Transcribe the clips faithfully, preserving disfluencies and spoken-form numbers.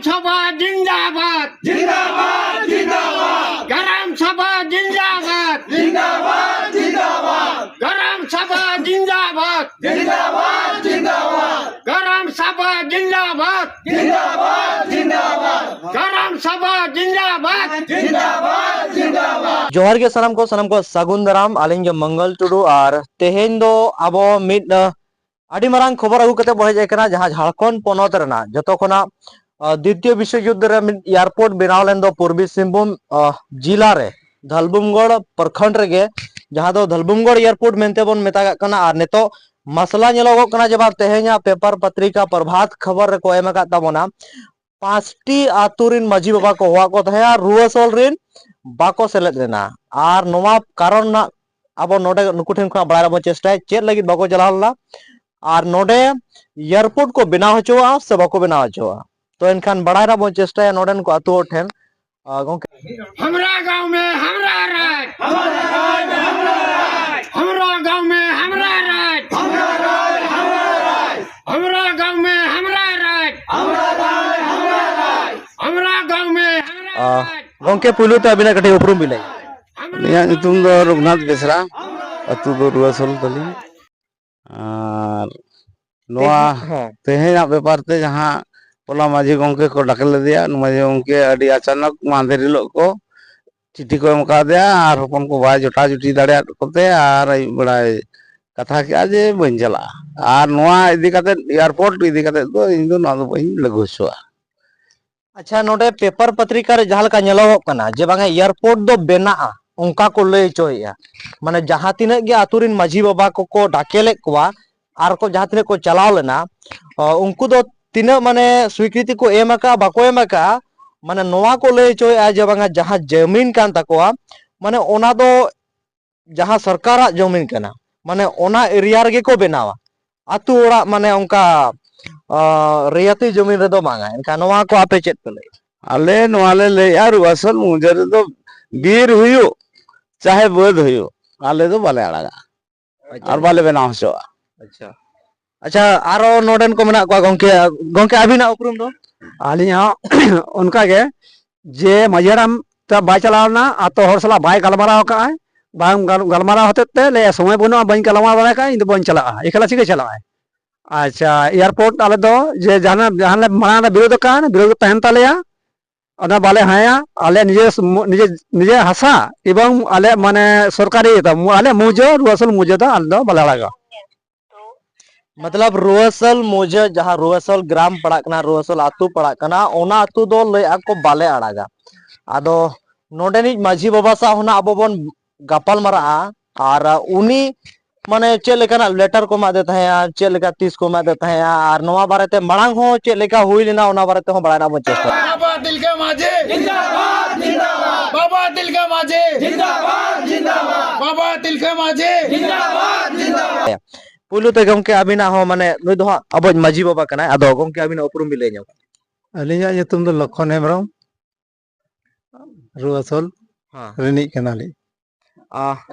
ᱥᱚᱵᱷᱟ ᱡᱤᱱᱫᱟᱵᱟᱫ᱾ ᱡᱤᱱᱫᱟᱵᱟᱫ, ᱡᱤᱱᱫᱟᱵᱟᱫ᱾ ᱜᱨᱟᱢ ᱥᱚᱵᱷᱟ ᱡᱤᱱᱫᱟᱵᱟᱫ᱾ ᱡᱤᱱᱫᱟᱵᱟᱫ, ᱡᱤᱱᱫᱟᱵᱟᱫ᱾ ᱜᱨᱟᱢ ᱥᱚᱵᱷᱟ ᱡᱤᱱᱫᱟᱵᱟᱫ᱾ ᱡᱤᱱᱫᱟᱵᱟᱫ, ᱡᱤᱱᱫᱟᱵᱟᱫ᱾ ᱜᱨᱟᱢ ᱥᱚᱵᱷᱟ ᱡᱤᱱᱫᱟᱵᱟᱫ᱾ ᱡᱤᱱᱫᱟᱵᱟᱫ, ᱡᱤᱱᱫᱟᱵᱟᱫ᱾ ᱜᱨᱟᱢ ᱥᱚᱵᱷᱟ ᱡᱤᱱᱫᱟᱵᱟᱫ᱾ ᱡᱤᱱᱫᱟᱵᱟᱫ, ᱡᱤᱱᱫᱟᱵᱟᱫ᱾ ᱡᱚᱦᱟᱨ ᱜᱮ ᱥᱟᱱᱟᱢ ᱠᱚ, ᱥᱟᱱᱟᱢ ᱠᱚ ᱥᱟᱹᱜᱩᱱ ᱫᱟᱨᱟᱢ᱾ ᱟᱹᱞᱤᱧ ᱜᱮ ᱢᱚᱝᱜᱚᱞ ᱴᱩᱰᱩ, ᱟᱨ ᱛᱮᱦᱮᱧ ᱫᱚ ᱟᱵᱚ ᱢᱤᱫ, ᱟᱹᱰᱤ ᱢᱟᱨᱟᱝ ᱠᱷᱚᱵᱚᱨ ᱟᱹᱜᱩ ᱠᱟᱛᱮ ᱵᱚ ᱦᱮᱡ ᱟᱠᱟᱱᱟ, ᱡᱟᱦᱟᱸ ᱡᱷᱟᱲᱠᱷᱚᱸᱰ ᱯᱚᱱᱚᱛ ᱨᱮᱱᱟᱜ ᱡᱚᱛᱚ ᱠᱷᱚᱱᱟᱜ, ᱟ, ᱫᱤᱛᱤᱭᱚ ᱵᱤᱥᱥᱚ ᱡᱩᱫᱽᱫᱷᱚ ᱨᱮ ᱢᱤᱫ ᱮᱭᱟᱨᱯᱳᱨᱴ ᱵᱮᱱᱟᱣ ᱞᱮᱱ ᱫᱚ ᱯᱩᱨᱵᱤ ᱥᱤᱝᱵᱷᱩᱢ, ᱟ, ᱡᱤᱞᱟ ᱨᱮ ᱫᱷᱟᱞᱵᱷᱩᱢᱜᱚᱲ ᱯᱨᱚᱠᱷᱚᱸᱰ ᱨᱮᱜᱮ, ᱡᱟᱦᱟᱸ ᱫᱚ ᱫᱷᱟᱞᱵᱷᱩᱢᱜᱚᱲ ᱮᱭᱟᱨᱯᱳᱨᱴ ᱢᱮᱱᱛᱮ ᱵᱚᱱ ᱢᱮᱛᱟᱜᱟᱜ ᱠᱟᱱᱟ᱾ ᱟᱨ ᱱᱤᱛᱚᱜ ᱢᱟᱥᱞᱟ ᱧᱮᱞᱚᱜᱚᱜ ᱠᱟᱱᱟ ᱡᱮ ᱵᱟᱝ ᱛᱮᱦᱮᱧᱟᱜ ᱯᱮᱯᱟᱨ ᱯᱚᱛᱨᱤᱠᱟ ᱯᱨᱚᱵᱷᱟᱛ ᱠᱷᱚᱵᱚᱨ ᱨᱮᱠᱚ ᱮᱢ ᱟᱠᱟᱫ ᱛᱟᱵᱚᱱᱟ, ᱯᱟᱸᱪᱴᱤ ᱟᱛᱳ ᱨᱤᱱ ᱢᱟᱹᱡᱷᱤ ᱵᱟᱵᱟ ᱠᱚ ᱦᱚᱦᱚᱣᱟᱫ ᱠᱚ ᱛᱟᱦᱮᱸᱫ ᱟᱨ ᱨᱩᱣᱟᱹ ᱥᱚᱞ ᱨᱤᱱ ᱵᱟᱠᱚ ᱥᱮᱞᱮᱫ ᱞᱮᱱᱟ᱾ ᱟᱨ ᱱᱚᱣᱟ ᱠᱟᱨᱚᱱ ᱱᱟᱜ ᱟᱵᱚ ᱱᱚᱰᱮ ᱱᱩᱠᱩ ᱴᱷᱮᱱ ᱠᱷᱚᱱᱟᱜ ᱵᱟᱲᱟᱭ ᱨᱮᱱᱟᱜ ᱵᱚᱱ ᱪᱮᱥᱴᱟᱭᱟ, ᱪᱮᱫ ᱞᱟᱹᱜᱤᱫ ᱵᱟᱠᱚ ᱪᱟᱞᱟᱣ ᱞᱮᱱᱟ ᱟᱨ ᱱᱚᱰᱮ ᱮᱭᱟᱨᱯᱳᱨᱴ ᱠᱚ ᱵᱮᱱᱟᱣ ᱦᱚᱪᱚᱣᱟᱜᱼᱟ ᱥᱮ ᱵᱟᱠᱚ ᱵᱮᱱᱟᱣ ᱦᱚᱪᱚᱣᱟᱜᱼᱟ᱾ ᱛᱚ ᱮᱱᱠᱷᱟᱱ ᱵᱟᱲᱟᱭ ᱨᱮᱱᱟᱜ ᱵᱚᱱ ᱪᱮᱥᱴᱟᱭᱟ ᱱᱚᱰᱮᱱ ᱠᱚ ᱟᱛᱳ ᱦᱚᱲ ᱴᱷᱮᱱ᱾ ᱟᱨ ᱜᱚᱝᱠᱮ, हमरा गांव में हमरा राज, हमरा गांव में हमरा राज, हमरा गांव में हमरा राज, हमरा गांव में हमरा राज, हमरा गांव में हमरा ᱟ, राज। ᱜᱚᱝᱠᱮ, ᱯᱩᱭᱞᱩ ᱛᱮ ᱟᱹᱵᱤᱱᱟᱜ ᱠᱟᱹᱴᱤᱡ ᱩᱯᱨᱩᱢ ᱵᱤᱱ ᱞᱟᱹᱭᱟ᱾ ᱤᱧᱟᱹᱜ ᱧᱩᱛᱩᱢ ᱫᱚ ᱨᱚᱜᱷᱩᱱᱟᱛᱷ ᱵᱮᱥᱨᱟ, ᱟᱹᱛᱩ ᱫᱚ ᱨᱩᱣᱟᱹᱥᱳᱞ ᱛᱟᱹᱞᱤᱧ᱾ ᱟᱨ ᱱᱚᱣᱟ ᱛᱮᱦᱮᱧ, ᱦᱮᱸ᱾ ᱛᱮᱦᱮᱧᱟᱜ ᱵᱮᱯᱟᱨ ᱛᱮ ᱡᱟᱦᱟᱸ ᱯᱚᱞᱟ ᱢᱟᱹᱡᱷᱤ ᱜᱚᱢᱠᱮ ᱠᱚ ᱰᱟᱠᱮ ᱞᱮᱫᱮᱭᱟ, ᱢᱟᱹᱡᱷᱤ ᱜᱚᱢᱠᱮ ᱟᱹᱰᱤ ᱟᱪᱟᱱᱚᱠ ᱢᱟᱦᱫᱮᱨ ᱦᱤᱞᱳᱜ ᱠᱚ ᱪᱤᱴᱷᱤ ᱠᱚ ᱮᱢ ᱠᱟᱣᱫᱮᱭᱟ ᱟᱨ ᱦᱚᱯᱚᱱ ᱠᱚ ᱵᱟᱭ ᱡᱚᱴᱟᱣ ᱡᱩᱴᱤ ᱫᱟᱲᱮᱭᱟᱫ ᱠᱚᱛᱮ ᱟᱨ ᱟᱹᱭᱩᱵ ᱵᱮᱲᱟᱭ ᱠᱟᱛᱷᱟ ᱠᱮᱜᱼᱟ ᱡᱮ ᱵᱟᱹᱧ ᱪᱟᱞᱟᱜᱼᱟ᱾ ᱟᱨ ᱱᱚᱣᱟ ᱤᱫᱤ ᱠᱟᱛᱮᱫ, ᱮᱭᱟᱨᱯᱳᱨᱴ ᱤᱫᱤ ᱠᱟᱛᱮᱫ ᱫᱚ ᱤᱧ ᱫᱚ ᱱᱚᱣᱟ ᱫᱚ ᱵᱟᱹᱧ ᱞᱟᱹᱜᱩ ᱦᱚᱪᱚᱣᱟᱜᱼᱟ᱾ ᱟᱪᱪᱷᱟ, ᱱᱚᱰᱮ ᱯᱮᱯᱟᱨ ᱯᱚᱛᱨᱤᱠᱟ ᱨᱮ ᱡᱟᱦᱟᱸ ᱞᱮᱠᱟ ᱧᱮᱞᱚᱜᱚᱜ ᱠᱟᱱᱟ ᱡᱮ ᱵᱟᱝᱟ ᱮᱭᱟᱨᱯᱳᱨᱴ ᱫᱚ ᱵᱮᱱᱟᱜᱼᱟ, ᱚᱱᱠᱟ ᱠᱚ ᱞᱟᱹᱭ ᱦᱚᱪᱚᱭᱮᱫᱼᱟ᱾ ᱢᱟᱱᱮ ᱡᱟᱦᱟᱸ ᱛᱤᱱᱟᱹᱜ ᱜᱮ ᱟᱛᱳ ᱨᱮᱱ ᱢᱟᱹᱡᱷᱤ ᱵᱟᱵᱟ ᱠᱚᱠᱚ ᱰᱟᱠᱮ ᱞᱮᱫ ᱠᱚᱣᱟ ᱟᱨ ᱠᱚ ᱡᱟᱦᱟᱸ ᱛᱤᱱᱟᱹᱜ ᱠᱚ ᱪᱟᱞᱟᱣ ᱞᱮᱱᱟ, ᱚ, ᱩᱱᱠᱩ ᱫᱚ ᱛᱤᱱᱟᱹᱜ ᱢᱟᱱᱮ ᱥᱣᱤᱠᱨᱤᱛᱤ ᱠᱚ ᱮᱢ ᱟᱠᱟᱫᱼᱟ, ᱵᱟᱠᱚ ᱮᱢ ᱟᱠᱟᱫᱼᱟ, ᱢᱟᱱᱮ ᱱᱚᱣᱟ ᱠᱚ ᱞᱟᱹᱭ ᱦᱚᱪᱚᱭᱮᱫᱼᱟ ᱡᱮ ᱵᱟᱝᱟ ᱡᱟᱦᱟᱸ ᱡᱟᱹᱢᱤᱱ ᱠᱟᱱ ᱛᱟᱠᱚᱣᱟ, ᱢᱟᱱᱮ ᱚᱱᱟ ᱫᱚ ᱡᱟᱦᱟᱸ ᱥᱚᱨᱠᱟᱨᱟᱜ ᱡᱚᱢᱤᱱ ᱠᱟᱱᱟ, ᱢᱟᱱᱮ ᱚᱱᱟ ᱮᱨᱤᱭᱟ ᱨᱮᱜᱮ ᱠᱚ ᱵᱮᱱᱟᱣᱟ, ᱟᱛᱳ ᱚᱲᱟᱜ ᱢᱟᱱᱮ ᱚᱱᱠᱟ, ᱟ, ᱨᱤᱭᱟᱛᱤ ᱡᱚᱢᱤᱱ ᱨᱮᱫᱚ ᱵᱟᱝᱟ᱾ ᱮᱱᱠᱷᱟᱱ ᱱᱚᱣᱟ ᱠᱚ ᱟᱯᱮ ᱪᱮᱫ ᱯᱮ ᱞᱟᱹᱭᱟ? ᱟᱞᱮ ᱱᱚᱣᱟ ᱞᱮ ᱞᱟᱹᱭᱮᱜᱼᱟ, ᱨᱩᱣᱟᱹᱥᱳᱞ ᱢᱩᱡᱟᱹ ᱨᱮᱫᱚ ᱵᱤᱨ ᱦᱩᱭᱩᱜ ᱪᱟᱦᱮ ᱵᱟᱹᱫᱽ ᱦᱩᱭᱩᱜ, ᱟᱞᱮ ᱫᱚ ᱵᱟᱞᱮ ᱟᱲᱟᱜᱟ᱾ ᱟᱪᱪᱷᱟ᱾ ᱟᱨ ᱵᱟᱞᱮ ᱵᱮᱱᱟᱣ ᱦᱚᱪᱚᱣᱟᱜᱼᱟ᱾ ᱟᱪᱪᱷᱟ, ᱟᱪᱪᱷᱟ, ᱟᱨᱚ ᱱᱚᱰᱮᱱ ᱠᱚ ᱢᱮᱱᱟᱜ ᱠᱚᱣᱟ ᱜᱚᱝᱠᱮ᱾ ᱜᱚᱝᱠᱮ, ᱟᱹᱵᱤᱱᱟᱜ ᱩᱯᱨᱩᱢ ᱫᱚ? ᱟᱹᱞᱤᱧ ᱦᱚᱸ ᱚᱱᱠᱟ ᱜᱮ, ᱡᱮ ᱢᱟᱹᱡᱷᱤ ᱦᱟᱲᱟᱢ ᱛᱮ ᱵᱟᱭ ᱪᱟᱞᱟᱣ ᱞᱮᱱᱟ, ᱟᱛᱳ ᱦᱚᱲ ᱥᱟᱞᱟᱜ ᱵᱟᱭ ᱜᱟᱞᱢᱟᱨᱟᱣ ᱟᱠᱟᱫᱼᱟ, ᱵᱟᱝ ᱜᱟᱞ-, ᱜᱟᱞᱢᱟᱨᱟᱣ ᱦᱚᱛᱮᱡ ᱛᱮ ᱞᱟᱹᱭᱟ, "ᱥᱚᱢᱚᱭ ᱵᱟᱹᱱᱩᱜᱼᱟ, ᱵᱟᱹᱧ ᱜᱟᱞᱢᱟᱨᱟᱣ ᱫᱟᱲᱮ ᱠᱟᱜᱼᱟ, ᱤᱧ ᱫᱚ ᱵᱟᱹᱧ ᱪᱟᱞᱟᱜᱼᱟ, ᱮᱠᱞᱟ ᱪᱤᱠᱟᱹ ᱪᱟᱞᱟᱜᱼᱟᱭ?" ᱟᱪᱪᱷᱟ, ᱮᱭᱟᱨᱯᱳᱨᱴ ᱟᱞᱮ ᱫᱚ ᱡᱮ ᱡᱟᱦᱟᱸ, ᱡᱟᱦᱟᱸ ᱞᱮ ᱢᱟᱲᱟᱝ ᱨᱮ ᱵᱤᱨᱳᱫᱷ ᱟᱠᱟᱱ, ᱵᱤᱨᱳᱫᱷ ᱛᱟᱦᱮᱱ ᱛᱟᱞᱮᱭᱟ, ᱚᱱᱟ ᱵᱟᱞᱮ ᱦᱟᱸᱭᱟ᱾ ᱟᱞᱮ ᱱᱤᱡᱮ ᱥᱩᱢᱩ-, ᱱᱤᱡᱮ, ᱱᱤᱡᱮ ᱦᱟᱥᱟ ᱮᱵᱚᱝ ᱟᱞᱮ ᱢᱟᱱᱮ ᱥᱚᱨᱠᱟᱨᱤ ᱤᱭᱟᱹ ᱛᱟᱢ, ᱟᱞᱮ ᱢᱩᱡᱟᱹ ᱨᱩᱣᱟᱹᱥᱩᱞ ᱢᱩᱡᱟᱹ ᱫᱚ ᱟᱞᱮ ᱫᱚ ᱵᱟᱞᱮ ᱟᱲᱟᱜᱟ᱾ ᱢᱚᱛᱞᱚᱵ ᱨᱩᱣᱟᱹᱥᱟᱹᱞ ᱢᱩᱡᱟᱹ, ᱡᱟᱦᱟᱸ ᱨᱩᱣᱟᱹᱥᱟᱹᱞ ᱜᱨᱟᱢ ᱯᱟᱲᱟᱜ ᱠᱟᱱᱟ, ᱨᱩᱣᱟᱹᱥᱟᱹᱞ ᱟᱹᱛᱩ ᱯᱟᱲᱟᱜ ᱠᱟᱱᱟ, ᱚᱱᱟ ᱟᱹᱛᱩ ᱫᱚ ᱞᱟᱹᱭᱮᱫᱼᱟ ᱠᱚ ᱵᱟᱞᱮ ᱟᱲᱟᱜᱟ᱾ ᱟᱫᱚ ᱱᱚᱰᱮᱱᱤᱡ ᱢᱟᱹᱡᱷᱤ ᱵᱟᱵᱟ ᱥᱟᱶ ᱦᱚᱸ ᱱᱟᱜ ᱟᱵᱚ ᱵᱚᱱ ᱜᱟᱯᱟᱞ ᱢᱟᱨᱟᱜᱼᱟ, ᱟᱨ ᱩᱱᱤ ᱢᱟᱱᱮ ᱪᱮᱫ ᱞᱮᱠᱟᱱᱟᱜ ᱞᱮᱴᱟᱨ ᱠᱚ ᱮᱢᱟᱫᱮ ᱛᱟᱦᱮᱸᱜᱼᱟ, ᱪᱮᱫ ᱞᱮᱠᱟ ᱛᱤᱥ ᱠᱚ ᱮᱢᱟᱫᱮ ᱛᱟᱦᱮᱸᱜᱼᱟ, ᱟᱨ ᱱᱚᱣᱟ ᱵᱟᱨᱮᱛᱮ ᱢᱟᱲᱟᱝ ᱦᱚᱸ ᱪᱮᱫ ᱞᱮᱠᱟ ᱦᱩᱭ ᱞᱮᱱᱟ, ᱚᱱᱟ ᱵᱟᱨᱮ ᱛᱮᱦᱚᱸ ᱵᱟᱲᱟᱭ ᱨᱮᱱᱟᱜ ᱵᱚᱱ ᱪᱮᱥᱴᱟᱭᱟ᱾ ᱵᱟᱵᱟ ᱛᱤᱞᱠᱟᱹ ᱢᱟᱹᱡᱷᱤ ᱡᱤᱱᱫᱟᱵᱟᱫ, ᱡᱤᱱᱫᱟᱵᱟᱫ᱾ ᱵᱟᱵᱟ ᱛᱤᱞᱠᱟᱹ ᱢᱟᱹᱡᱷᱤ ᱡᱤᱱᱫᱟᱵᱟᱫ, ᱡᱤᱱᱫᱟᱵᱟᱫ᱾ ᱵᱟᱵᱟ ᱛᱤᱞᱠᱟᱹ ᱢᱟᱹᱡᱷᱤ ᱡᱤᱱᱫᱟᱵᱟᱫ, ᱡᱤᱱᱫᱟᱵᱟᱫ᱾ ᱯᱩᱭᱞᱩ ᱛᱮ ᱜᱚᱢᱠᱮ ᱟᱹᱵᱤᱱᱟᱜ ᱦᱚᱸ, ᱢᱟᱱᱮ, ᱱᱩᱭ ᱫᱚ ᱦᱟᱸᱜ ᱟᱵᱚᱭᱤᱡ ᱢᱟᱹᱡᱷᱤ ᱵᱟᱵᱟ ᱠᱟᱱᱟᱭ, ᱟᱫᱚ ᱜᱚᱢᱠᱮ ᱟᱹᱵᱤᱱᱟᱜ ᱩᱯᱨᱩᱢ ᱵᱤᱱ ᱞᱟᱹᱭ ᱧᱚᱜ᱾ ᱟᱹᱞᱤᱧᱟᱜ ᱧᱩᱛᱩᱢ ᱫᱚ ᱞᱚᱠᱠᱷᱚᱱ ᱦᱮᱢᱵᱨᱚᱢ, ᱨᱩᱣᱟᱹᱥᱳᱞ ᱦᱮᱸ᱾ ᱨᱤᱱᱤᱡ ᱠᱟᱱᱟᱞᱤᱧ᱾ ᱟ,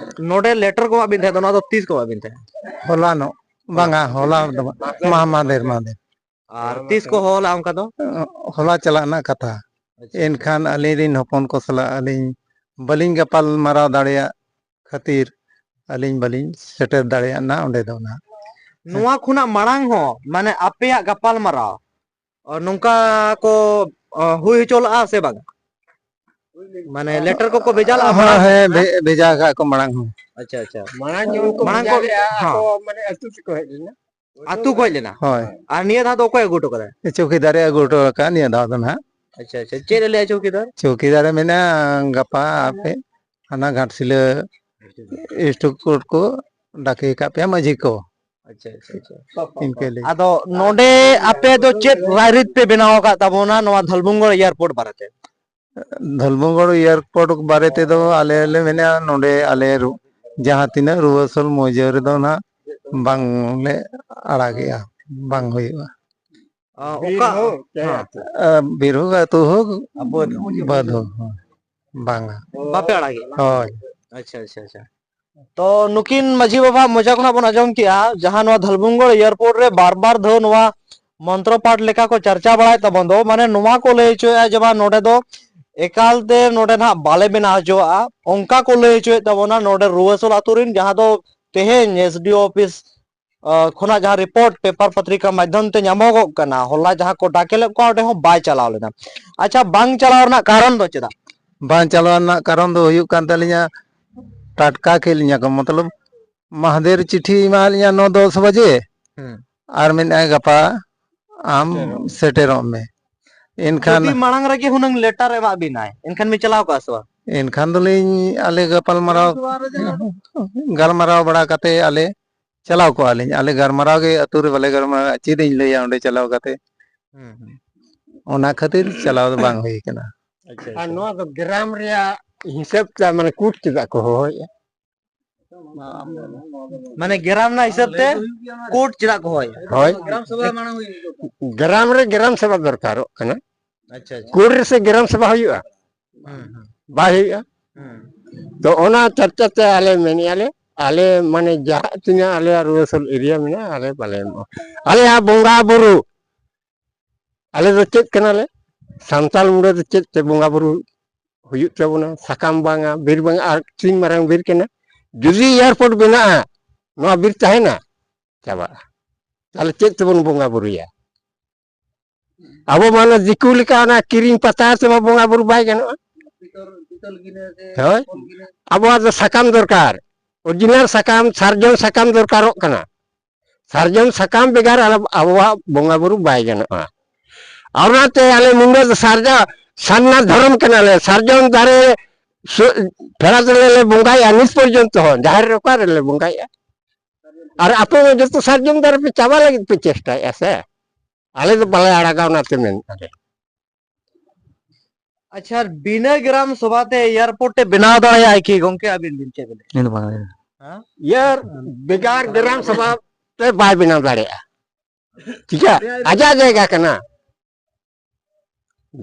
ᱱᱚᱰᱮ ᱞᱮᱴᱟᱨ ᱠᱚ ᱮᱢᱟᱜ ᱵᱤᱱ ᱛᱟᱦᱮᱸᱫ, ᱚᱱᱟ ᱫᱚ ᱛᱤᱥ ᱠᱚ ᱮᱢᱟᱜ ᱵᱤᱱ ᱛᱟᱦᱮᱸᱫ? ᱦᱚᱞᱟᱱᱚᱜ, ᱵᱟᱝᱟ, ᱦᱚᱞᱟ ᱫᱚ ᱵᱟᱝ, ᱢᱟ-, ᱢᱟᱫᱷᱮᱨ, ᱢᱟᱫᱷᱮᱨ᱾ ᱟᱨ ᱛᱤᱥ ᱠᱚ ᱦᱚᱦᱚ ᱞᱮᱫᱼᱟ ᱚᱱᱠᱟ ᱫᱚ? ᱦᱚᱞᱟ ᱪᱟᱞᱟᱜ ᱨᱮᱱᱟᱜ ᱠᱟᱛᱷᱟ᱾ ᱟᱪᱪᱷᱟ᱾ ᱮᱱᱠᱷᱟᱱ ᱟᱹᱞᱤᱧ ᱨᱤᱱ ᱦᱚᱯᱚᱱ ᱠᱚ ᱥᱟᱞᱟᱜ ᱟᱹᱞᱤᱧ ᱵᱟᱹᱞᱤᱧ ᱜᱟᱯᱟᱞ ᱢᱟᱨᱟᱣ ᱫᱟᱲᱮᱭᱟᱜ ᱠᱷᱟᱹᱛᱤᱨ ᱟᱹᱞᱤᱧ ᱵᱟᱹᱞᱤᱧ ᱥᱮᱴᱮᱨ ᱫᱟᱲᱮᱭᱟᱜᱼᱟ ᱚᱸᱰᱮ ᱫᱚ ᱱᱟᱦᱟᱜ᱾ ᱱᱚᱣᱟ ᱠᱷᱚᱱᱟᱜ ᱢᱟᱲᱟᱝ ᱦᱚᱸ, ᱢᱟᱱᱮ, ᱟᱯᱮᱭᱟᱜ ᱜᱟᱯᱟᱞ ᱢᱟᱨᱟᱣ, ᱚ, ᱱᱚᱝᱠᱟ ᱠᱚ, ᱚ, ᱦᱩᱭ ᱦᱚᱪᱚ ᱞᱟᱜᱼᱟ ᱥᱮ ᱵᱟᱝ? ᱢᱟᱱᱮ, ᱞᱮᱴᱟᱨ ᱠᱚᱠᱚ ᱵᱷᱮᱡᱟ ᱞᱟᱜᱼᱟ ᱦᱮᱸ, ᱢᱟᱲᱟᱝ? ᱦᱮᱸ, ᱵᱷᱮ-, ᱵᱷᱮᱡᱟ ᱟᱠᱟᱫ ᱠᱚ ᱢᱟᱲᱟᱝ ᱦᱚᱸ᱾ ᱟᱪᱪᱷᱟ, ᱟᱪᱪᱷᱟ᱾ ᱢᱟᱲᱟᱝ ᱡᱮᱢᱚᱱ ᱠᱚ ᱢᱟᱲᱟᱝ ᱵᱷᱮᱡᱟ ᱠᱚ, ᱞᱮᱜᱼᱟ, ᱦᱮᱸ᱾ ᱟᱠᱚ ᱢᱟᱱᱮ ᱟᱹᱛᱩ ᱛᱮᱠᱚ ᱦᱮᱡ ᱞᱮᱱᱟ᱾ ᱟᱹᱛᱩ ᱠᱚ ᱦᱮᱡ ᱞᱮᱱᱟ? ᱦᱳᱭ᱾ ᱟᱨ ᱱᱤᱭᱟᱹ ᱫᱷᱟᱣ ᱫᱚ ᱚᱠᱚᱭ ᱟᱹᱜᱩ ᱦᱚᱴᱚ ᱠᱟᱫᱟᱭ? ᱪᱳᱣᱠᱤᱫᱟᱨᱮ ᱟᱹᱜᱩ ᱦᱚᱴᱚ ᱟᱠᱟᱫ ᱱᱤᱭᱟᱹ ᱫᱷᱟᱣ ᱫᱚ ᱱᱟᱦᱟᱜ᱾ ᱟᱪᱪᱷᱟ, ᱟᱪᱪᱷᱟ᱾ ᱪᱮᱫ ᱮ ᱞᱟᱹᱭᱟ ᱪᱳᱣᱠᱤᱫᱟᱨ? ᱪᱳᱣᱠᱤᱫᱟᱨᱮ ᱢᱮᱱᱟ, ᱜᱟᱯᱟ ᱟᱯᱮ ᱦᱟᱱᱟ ᱜᱷᱟᱴᱥᱤᱞᱟᱹ ᱥᱴᱳᱠ ᱠᱳᱨᱴ ᱠᱚ ᱰᱟᱠᱮ ᱟᱠᱟᱫ ᱯᱮᱭᱟ ᱢᱟᱹᱡᱷᱤ ᱠᱚ᱾ ᱟᱪᱪᱷᱟ, ᱟᱪᱪᱷᱟ, ᱟᱪᱪᱷᱟ᱾ ᱤᱱᱠᱟᱹ ᱞᱟᱹᱭ᱾ ᱟᱫᱚ ᱱᱚᱰᱮ ᱟᱯᱮ ᱫᱚ ᱪᱮᱫ ᱨᱟᱭᱨᱤᱛ ᱯᱮ ᱵᱮᱱᱟᱣ ᱟᱠᱟᱫ ᱛᱟᱵᱚᱱᱟ ᱱᱚᱣᱟ ᱫᱷᱚᱞᱵᱷᱩᱢᱜᱚᱲ ᱮᱭᱟᱨᱯᱳᱨᱴ ᱵᱟᱨᱮᱛᱮ? ᱫᱷᱚᱞᱵᱷᱩᱢᱜᱚᱲ ᱮᱭᱟᱨᱯᱳᱨᱴ ᱵᱟᱨᱮ ᱛᱮᱫᱚ ᱟᱞᱮ ᱞᱮ ᱢᱮᱱᱮᱫᱼᱟ, ᱱᱚᱰᱮ ᱟᱞᱮ ᱨᱩ-, ᱡᱟᱦᱟᱸ ᱛᱤᱱᱟᱹᱜ ᱨᱩᱣᱟᱹᱥᱳᱞ ᱢᱩᱡᱟᱹ ᱨᱮᱫᱚ ᱱᱟᱦᱟᱜ ᱵᱟᱝᱞᱮ ᱟᱲᱟᱜᱮᱜᱼᱟ, ᱵᱟᱝ ᱦᱩᱭᱩᱜᱼᱟ᱾ ᱚ, ᱵᱤᱨ ᱚᱠᱟ? ᱦᱳ, ᱪᱟᱦᱮ ᱦᱮᱸ᱾ ᱟᱹᱛᱩ᱾ ᱟ, ᱵᱤᱨ ᱦᱳ, ᱟᱹᱛᱩ ᱦᱳ, ᱵᱟᱹᱫᱽ ᱦᱳ᱾ ᱵᱟᱹᱫᱽ ᱦᱳ, ᱦᱳ᱾ ᱵᱟᱝᱟ᱾ ᱵᱟᱯᱮ ᱟᱲᱟᱜᱮᱜᱼᱟ? ᱦᱳᱭ᱾ ᱟᱪᱪᱷᱟ, ᱟᱪᱪᱷᱟ, ᱟᱪᱪᱷᱟ᱾ ᱛᱚ, ᱱᱩᱠᱤᱱ ᱢᱟᱹᱡᱷᱤ ᱵᱟᱵᱟ ᱢᱚᱪᱟ ᱠᱷᱚᱱᱟᱜ ᱵᱚᱱ ᱟᱸᱡᱚᱢ ᱠᱮᱜᱼᱟ, ᱡᱟᱦᱟᱸ ᱱᱚᱣᱟ ᱫᱷᱟᱞᱵᱷᱩᱝᱜᱚᱲ ᱮᱭᱟᱨᱯᱳᱨᱴ ᱨᱮ ᱵᱟᱨ ᱵᱟᱨ ᱫᱷᱟᱣ ᱱᱚᱣᱟ ᱢᱚᱱᱛᱨᱚ ᱯᱟᱴ ᱞᱮᱠᱟ ᱠᱚ ᱪᱟᱨᱪᱟ ᱵᱟᱲᱟᱭᱮᱫ ᱛᱟᱵᱚᱱ ᱫᱚ, ᱢᱟᱱᱮ ᱱᱚᱣᱟ ᱠᱚ ᱞᱟᱹᱭ ᱦᱚᱪᱚᱭᱮᱫᱼᱟ ᱡᱮ ᱵᱟᱝ, ᱱᱚᱰᱮ ᱫᱚ ᱮᱠᱟᱞ ᱛᱮ ᱱᱚᱰᱮ ᱱᱟᱦᱟᱜ ᱵᱟᱞᱮ ᱵᱮᱱᱟᱣ ᱦᱚᱪᱚᱣᱟᱜᱼᱟ, ᱚᱱᱠᱟ ᱠᱚ ᱞᱟᱹᱭ ᱦᱚᱪᱚᱭᱮᱫ ᱛᱟᱵᱚᱱᱟ ᱱᱚᱰᱮ ᱨᱩᱣᱟᱹᱥᱳᱞ ᱟᱛᱳ ᱨᱮᱱ, ᱡᱟᱦᱟᱸ ᱫᱚ ᱛᱮᱦᱮᱧ ᱮᱥ ᱰᱤ ᱳ ᱚᱯᱷᱤᱥ ᱠᱷᱚᱱᱟᱜ ᱡᱟᱦᱟᱸ ᱨᱤᱯᱳᱨᱴ ᱯᱮᱯᱟᱨ ᱯᱚᱛᱨᱤᱠᱟ ᱢᱟᱫᱽᱫᱷᱚᱢ ᱛᱮ ᱧᱟᱢᱚᱜᱚᱜ ᱠᱟᱱᱟ, ᱦᱚᱞᱟ ᱡᱟᱦᱟᱸ ᱠᱚ ᱰᱟᱠᱮ ᱞᱮᱫ ᱠᱚᱣᱟ, ᱚᱸᱰᱮ ᱦᱚᱸ ᱵᱟᱭ ᱪᱟᱞᱟᱣ ᱞᱮᱱᱟ᱾ ᱟᱪᱪᱷᱟ, ᱵᱟᱝ ᱪᱟᱞᱟᱣ ᱨᱮᱱᱟᱜ ᱠᱟᱨᱚᱱ ᱫᱚ ᱪᱮᱫᱟᱜ? ᱵᱟᱝ ᱪᱟᱞᱟᱣ ᱨᱮᱱᱟᱜ ᱠᱟᱨᱚᱱ ᱫᱚ ᱦᱩᱭᱩᱜ ᱠᱟᱱ ᱛᱟᱹᱞᱤᱧᱟ, ᱴᱟᱴᱠᱟ ᱠᱮᱫ ᱞᱤᱧᱟ ᱠᱚ, ᱢᱚᱛᱞᱚᱵ ᱢᱟᱦᱫᱮᱨ ᱪᱤᱴᱷᱤ ᱮᱢᱟᱫ ᱞᱤᱧᱟ ᱱᱚ ᱫᱚᱥ ᱵᱟᱡᱮ, ᱦᱩᱸ᱾ ᱟᱨ ᱢᱮᱱᱮᱫᱼᱟᱭ ᱜᱟᱯᱟ ᱟᱢ ᱥᱮᱴᱮᱨᱚᱜ᱾ ᱥᱮᱴᱮᱨᱚᱜ ᱢᱮ᱾ ᱮᱱᱠᱷᱟᱱ ᱡᱩᱫᱤ ᱢᱟᱲᱟᱝ ᱨᱮᱜᱮ ᱦᱩᱱᱟᱹᱝ ᱞᱮᱴᱟᱨ ᱮᱢᱟᱜ ᱵᱤᱱᱟᱭ, ᱮᱱᱠᱷᱟᱱ ᱵᱤᱱ ᱪᱟᱞᱟᱣ ᱠᱚᱜᱼᱟ ᱥᱮ ᱵᱟᱝ? ᱮᱱᱠᱷᱟᱱ ᱫᱚᱞᱤᱧ, ᱟᱞᱮ ᱜᱟᱯᱟᱞᱢᱟᱨᱟᱣ, ᱜᱟᱞᱢᱟᱨᱟᱣ ᱵᱟᱲᱟ ᱠᱟᱛᱮ ᱟᱞᱮ ᱪᱟᱞᱟᱣ ᱠᱚᱜᱼᱟ ᱞᱤᱧ᱾ ᱟᱞᱮ ᱜᱟᱞᱢᱟᱨᱟᱣ ᱜᱮ ᱟᱹᱛᱩ ᱨᱮ ᱵᱟᱞᱮ ᱜᱟᱞᱢᱟᱨᱟᱣᱟ, ᱪᱮᱫ ᱤᱧ ᱞᱟᱹᱭᱟ ᱚᱸᱰᱮ ᱪᱟᱞᱟᱣ ᱠᱟᱛᱮ? ᱦᱩᱸ, ᱦᱩᱸ᱾ ᱚᱱᱟ ᱠᱷᱟᱹᱛᱤᱨ ᱪᱟᱞᱟᱣ ᱫᱚ ᱵᱟᱝ ᱦᱩᱭ ᱠᱟᱱᱟ᱾ ᱟᱪᱪᱷᱟ, ᱟᱨ ᱟᱪᱪᱷᱟ᱾ ᱱᱚᱣᱟ ᱫᱚ ᱜᱨᱟᱢ ᱨᱮᱭᱟᱜ ᱦᱤᱥᱟᱹᱵ ᱛᱮ, ᱢᱟᱱᱮ, ᱠᱳᱰ ᱪᱮᱫᱟᱜ ᱠᱚ ᱦᱚᱦᱚᱭᱮᱫᱼᱟ? ᱢᱟᱱᱮ ᱜᱨᱟᱢ ᱨᱮᱱᱟᱜ ᱦᱤᱥᱟᱹᱵ ᱛᱮ ᱠᱳᱰ ᱪᱮᱫᱟᱜ ᱠᱚ ᱦᱚᱦᱚᱭᱮᱫᱼᱟ? ᱦᱳᱭ᱾ ᱜᱨᱟᱢ ᱥᱚᱵᱷᱟ ᱢᱟᱲᱟᱝ ᱦᱩᱭ ᱞᱮᱱ ᱜᱮ᱾ ᱜᱨᱟᱢ ᱨᱮ ᱜᱨᱟᱢ ᱥᱚᱵᱷᱟ ᱫᱚᱨᱠᱟᱨᱚᱜ ᱠᱟᱱᱟ᱾ ᱟᱪᱪᱷᱟ, ᱟᱪᱪᱷᱟ᱾ ᱠᱳᱰ ᱨᱮᱥᱮ ᱜᱨᱟᱢ ᱥᱚᱵᱷᱟ ᱦᱩᱭᱩᱜᱼᱟ? ᱦᱩᱸ, ᱦᱩᱸ᱾ ᱵᱟᱭ ᱦᱩᱭᱩᱜᱼᱟ᱾ ᱦᱩᱸ᱾ ᱛᱚ ᱚᱱᱟ ᱪᱟᱨᱪᱟ ᱛᱮ ᱟᱞᱮ ᱢᱮᱱᱮᱫᱼᱟ ᱞᱮ, ᱟᱞᱮ ᱢᱟᱱᱮ ᱡᱟᱦᱟᱸ ᱛᱤᱱᱟᱹᱜ ᱟᱞᱮᱭᱟᱜ ᱨᱩᱣᱟᱹᱥᱳᱞ ᱮᱨᱤᱭᱟ ᱢᱮᱱᱟᱜᱼᱟ, ᱟᱞᱮ ᱵᱟᱞᱮ ᱮᱢᱚᱜᱼᱟ᱾ ᱟᱞᱮᱭᱟᱜ ᱵᱚᱸᱜᱟ ᱵᱩᱨᱩ, ᱟᱞᱮ ᱫᱚ ᱪᱮᱫ ᱠᱟᱱᱟᱞᱮ? ᱥᱟᱱᱛᱟᱲ ᱢᱩᱸᱰᱟᱹ ᱫᱚ ᱪᱮᱫ ᱛᱮ ᱵᱚᱸᱜᱟ ᱵᱩᱨᱩ ᱦᱩᱭᱩᱜ ᱛᱟᱵᱚᱱᱟ? ᱥᱟᱠᱟᱢ ᱵᱟᱝᱟ, ᱵᱤᱨ ᱵᱟᱝᱟ, ᱟᱨ ᱛᱤᱱ ᱢᱟᱨᱟᱝ ᱵᱤᱨ ᱠᱟᱱᱟ? ᱡᱩᱫᱤ ᱮᱭᱟᱨᱯᱳᱨᱴ ᱵᱮᱱᱟᱜᱼᱟ, ᱱᱚᱣᱟ ᱵᱤᱨ ᱛᱟᱦᱮᱱᱟ? ᱪᱟᱵᱟᱜᱼᱟ᱾ ᱛᱟᱦᱞᱮ ᱪᱮᱫ ᱛᱮᱵᱚᱱ ᱵᱚᱸᱜᱟ ᱵᱩᱨᱩᱭᱟ? ᱟᱵᱚ ᱢᱟ ᱚᱱᱟ ᱫᱤᱠᱩ ᱞᱮᱠᱟ ᱚᱱᱟ ᱠᱤᱨᱤᱧ ᱯᱟᱛᱟ ᱛᱮᱢᱟ ᱵᱚᱸᱜᱟ ᱵᱩᱨᱩ ᱵᱟᱭ ᱜᱟᱱᱚᱜᱼᱟ᱾ ᱦᱳᱭ᱾ ᱟᱵᱚᱣᱟᱜ ᱫᱚ ᱥᱟᱠᱟᱢ ᱫᱚᱨᱠᱟᱨ, ᱚᱨᱤᱡᱤᱱᱟᱞ ᱥᱟᱠᱟᱢ, ᱥᱟᱨᱡᱚᱢ ᱥᱟᱠᱟᱢ ᱫᱚᱨᱠᱟᱨᱚᱜ ᱠᱟᱱᱟ᱾ ᱥᱟᱨᱡᱚᱢ ᱥᱟᱠᱟᱢ ᱵᱮᱜᱟᱨ ᱟᱞᱚ-, ᱟᱵᱚᱣᱟᱜ ᱵᱚᱸᱜᱟ ᱵᱩᱨᱩ ᱵᱟᱭ ᱜᱟᱱᱚᱜᱼᱟ᱾ ᱟᱨ ᱚᱱᱟᱛᱮ ᱟᱞᱮ ᱢᱩᱱᱰᱟᱹ ᱫᱚ ᱥᱟᱨᱡᱟ-, ᱥᱟᱨᱱᱟ ᱫᱷᱚᱨᱚᱢ ᱠᱟᱱᱟᱞᱮ᱾ ᱥᱟᱨᱡᱚᱢ ᱫᱟᱨᱮ ᱥᱩ-, ᱯᱷᱮᱰᱟᱛ ᱨᱮᱞᱮ ᱵᱚᱸᱜᱟᱭᱮᱜᱼᱟ, ᱱᱤᱛ ᱯᱚᱨᱡᱚᱱᱛᱚ ᱦᱚᱸ ᱡᱟᱦᱮᱨ ᱨᱮ ᱚᱠᱟ ᱨᱮᱞᱮ ᱵᱚᱸᱜᱟᱭᱮᱜᱼᱟ? ᱟᱨ ᱟᱯᱮ ᱢᱟ ᱡᱚᱛᱚ ᱥᱟᱨᱡᱚᱢ ᱫᱟᱨᱮ ᱯᱮ ᱪᱟᱵᱟ ᱞᱟᱹᱜᱤᱫ ᱯᱮ ᱪᱮᱥᱴᱟᱭᱮᱜᱼᱟ ᱥᱮ? ᱟᱞᱮ ᱫᱚ ᱵᱟᱞᱮ ᱟᱲᱟᱜᱟ, ᱚᱱᱟᱛᱮ ᱢᱮᱱ ᱟᱞᱮ᱾ ᱟᱪᱪᱷᱟ, ᱵᱤᱱᱟᱹ ᱜᱨᱟᱢ ᱥᱚᱵᱷᱟ ᱛᱮ ᱮᱭᱟᱨᱯᱳᱨᱴ ᱮ ᱵᱮᱱᱟᱣ ᱫᱟᱲᱮᱭᱟᱜᱼᱟ ᱠᱤ ᱜᱚᱝᱠᱮ? ᱟᱹᱵᱤᱱ ᱵᱤᱱ ᱪᱮᱫ ᱵᱤᱱ ᱞᱟᱹᱭᱟ? ᱤᱧ ᱫᱚ ᱵᱟᱝ ᱞᱟᱹᱭᱟ᱾ ᱦᱮᱸ? ᱭᱟᱨ, ᱵᱮᱜᱟᱨ ᱜᱨᱟᱢ ᱥᱚᱵᱷᱟ ᱛᱮ ᱵᱟᱭ ᱵᱮᱱᱟᱣ ᱫᱟᱲᱮᱭᱟᱜᱼᱟ᱾ ᱪᱤᱠᱟ? ᱟᱡᱟᱜ ᱡᱟᱭᱜᱟ ᱠᱟᱱᱟ᱾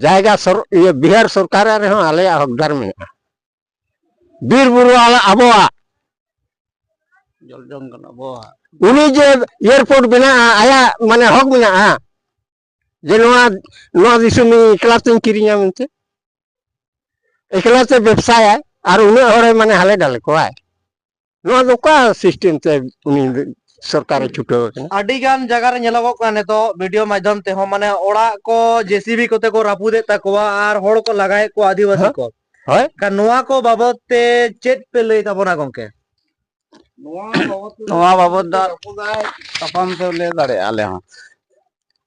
ᱡᱟᱭᱜᱟ ᱥᱚᱨ-, ᱤᱭᱟᱹ, ᱵᱤᱦᱟᱨ ᱥᱚᱨᱠᱟᱨ ᱨᱮᱦᱚᱸ ᱟᱞᱮᱭᱟᱜ ᱦᱚᱠᱫᱟᱨ ᱢᱮᱱᱟᱜᱼᱟ᱾ ᱵᱤᱨ ᱵᱩᱨᱩ ᱟᱞᱮ ᱟᱵᱚᱣᱟᱜ᱾ ᱡᱚᱞ ᱡᱚᱝ ᱠᱟᱱᱟ ᱟᱵᱚᱣᱟᱜ᱾ ᱩᱱᱤ ᱡᱮ ᱮᱭᱟᱨᱯᱳᱨᱴ ᱵᱮᱱᱟᱜᱼᱟ, ᱟᱭᱟᱜ ᱢᱟᱱᱮ ᱦᱚᱠ ᱢᱮᱱᱟᱜᱼᱟ᱾ ᱡᱮ ᱱᱚᱣᱟ, ᱱᱚᱣᱟ ᱫᱤᱥᱚᱢ ᱤᱧ ᱮᱠᱞᱟ ᱛᱮᱧ ᱠᱤᱨᱤᱧᱟ ᱢᱮᱱᱛᱮ᱾ ᱮᱠᱞᱟ ᱛᱮ ᱵᱮᱵᱽᱥᱟᱭᱟᱭ ᱟᱨ ᱩᱱᱟᱹᱜ ᱦᱚᱲᱮ ᱢᱟᱱᱮ ᱦᱟᱞᱮ ᱰᱟᱞᱮ ᱠᱚᱣᱟᱭ᱾ ᱱᱚᱣᱟ ᱫᱚ ᱚᱠᱟ system ᱛᱮ ᱩᱱᱤ ᱥᱚᱨᱠᱟᱨᱮ ᱪᱷᱩᱴᱟᱹᱣ ᱟᱠᱟᱱᱟ? ᱟᱹᱰᱤ ᱜᱟᱱ ᱡᱟᱭᱜᱟ ᱨᱮ ᱧᱮᱞᱚᱜᱚᱜ ᱠᱟᱱᱟ ᱱᱤᱛᱚᱜ video ᱢᱟᱫᱽᱫᱷᱚᱢ ᱛᱮᱦᱚᱸ, ᱢᱟᱱᱮ ᱚᱲᱟᱜ ᱠᱚ JCB ᱠᱚᱛᱮ ᱠᱚ ᱨᱟᱹᱯᱩᱫᱮᱫ ᱛᱟᱠᱚᱣᱟ ᱟᱨ ᱦᱚᱲ ᱠᱚ ᱞᱟᱜᱟᱭᱮᱫ ᱠᱚᱣᱟ ᱟᱹᱫᱤᱵᱟᱹᱥᱤ ᱦᱮᱸ? ᱠᱚ᱾ ᱦᱳᱭ᱾ ᱮᱱᱠᱷᱟᱱ ᱱᱚᱣᱟ ᱠᱚ ᱵᱟᱵᱚᱫ ᱛᱮ ᱪᱮᱫ ᱯᱮ ᱞᱟᱹᱭ ᱛᱟᱵᱚᱱᱟ ᱜᱚᱝᱠᱮ? ᱱᱚᱣᱟ ᱵᱟᱵᱚᱫ ᱛᱮ ᱱᱚᱣᱟ ᱵᱟᱵᱚᱫ ᱫᱚ ᱨᱟᱹᱯᱩᱫᱟᱭ, ᱛᱟᱯᱟᱢ ᱛᱮ ᱞᱟᱹᱭ ᱫᱟᱲᱮᱭᱟᱜᱼᱟ ᱟᱞᱮ ᱦᱚᱸ᱾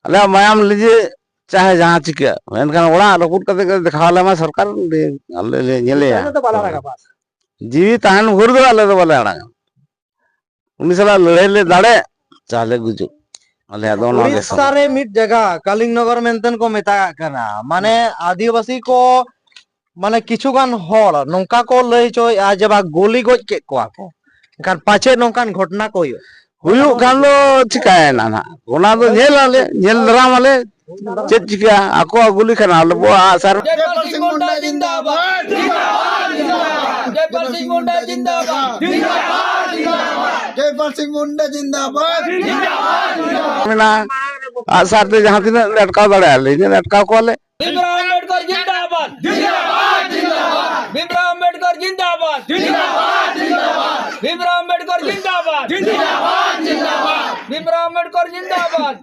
ᱟᱞᱮᱭᱟᱜ ᱢᱟᱭᱟᱢ ᱞᱤᱸᱡᱤ ᱪᱟᱦᱮ ᱡᱟᱦᱟᱸ ᱪᱤᱠᱟᱹᱜ, ᱢᱮᱱᱠᱷᱟᱱ ᱚᱲᱟᱜ ᱨᱟᱹᱯᱩᱫ ᱠᱟᱛᱮ ᱜᱮ ᱫᱮᱠᱷᱟᱣ ᱟᱞᱮ ᱢᱟ ᱥᱚᱨᱠᱟᱨ, ᱟᱞᱮ ᱞᱮ ᱧᱮᱞᱮᱭᱟ᱾ ᱟᱞᱮ ᱫᱚ ᱵᱟᱞᱮ ᱟᱲᱟᱜᱟ, ᱵᱟᱥ᱾ ᱡᱤᱣᱤ ᱛᱟᱦᱮᱱ ᱵᱷᱳᱨ ᱫᱚ ᱟᱞᱮ ᱫᱚ ᱵᱟᱞᱮ ᱟᱲᱟᱜᱟ᱾ ᱩᱱᱤ ᱥᱟᱞᱟᱜ ᱞᱟᱹᱲᱦᱟᱹᱭ ᱞᱮ ᱫᱟᱲᱮ, ᱪᱟᱦᱞᱮ ᱜᱩᱡᱩᱜ᱾ ᱟᱞᱮᱭᱟᱜ ᱫᱚ ᱚᱱᱟ ᱜᱮ ᱩᱲᱤᱥᱥᱟ ᱥᱟᱱᱟ᱾ ᱨᱮ ᱢᱤᱫ ᱡᱟᱭᱜᱟ ᱠᱟᱞᱤᱝ ᱱᱚᱜᱚᱨ ᱢᱮᱱᱛᱮ ᱠᱚ ᱢᱮᱛᱟᱜ ᱠᱟᱱᱟ, ᱢᱟᱱᱮ ᱟᱹᱫᱤᱵᱟᱹᱥᱤ ᱠᱚ, ᱢᱟᱱᱮ ᱠᱤᱪᱷᱩ ᱜᱟᱱ ᱦᱚᱲ ᱱᱚᱝᱠᱟ ᱠᱚ ᱞᱟᱹᱭ ᱦᱚᱪᱚᱭᱮᱫᱼᱟ ᱡᱮ ᱵᱟᱝ ᱜᱩᱞᱤ ᱜᱚᱡ ᱠᱮᱫ ᱠᱚᱣᱟ ᱠᱚ, ᱮᱱᱠᱷᱟᱱ ᱯᱟᱪᱮᱫ ᱱᱚᱝᱠᱟᱱ ᱜᱷᱚᱴᱚᱱᱟ ᱠᱚ ᱦᱩᱭᱩᱜ᱾ ᱦᱩᱭᱩᱜ ᱠᱷᱟᱱ ᱫᱚ ᱪᱤᱠᱟᱭᱮᱱᱟ ᱱᱟᱦᱟᱜ? ᱚᱱᱟ ᱫᱚ ᱧᱮᱞ ᱟᱞᱮ, ᱧᱮᱞ ᱫᱟᱨᱟᱢ ᱟᱞᱮ᱾ ᱪᱮᱫ ᱪᱤᱠᱟᱹᱜᱼᱟ? ᱟᱠᱚᱣᱟᱜ ᱜᱩᱞᱤ ᱠᱷᱟᱱᱟ ᱟᱞᱮ ᱵᱚ ᱟᱜ ᱥᱟᱨ᱾ जयपाल सिंह मुंडा जिंदाबाद। जयपाल सिंह मुंडा जिंदाबाद। जयपाल सिंह मुंडा जिंदाबाद। ᱢᱮᱱᱟᱜᱼᱟ, ᱟᱜ ᱥᱟᱨ ᱛᱮ ᱡᱟᱦᱟᱸ ᱛᱤᱱᱟᱹᱜ ᱞᱮ ᱟᱴᱠᱟᱣ ᱫᱟᱲᱮᱭᱟᱜᱼᱟ ᱞᱮ, ᱤᱱᱟᱹᱜ ᱞᱮ ᱟᱴᱠᱟᱣ ᱠᱚᱣᱟᱞᱮ᱾ भीमराव अम्बेडकर जिंदाबाद। भीमराव अम्बेडकर जिंदाबाद। भीमराव अम्बेडकर जिंदाबाद। भीमराव अम्बेडकर जिंदाबाद।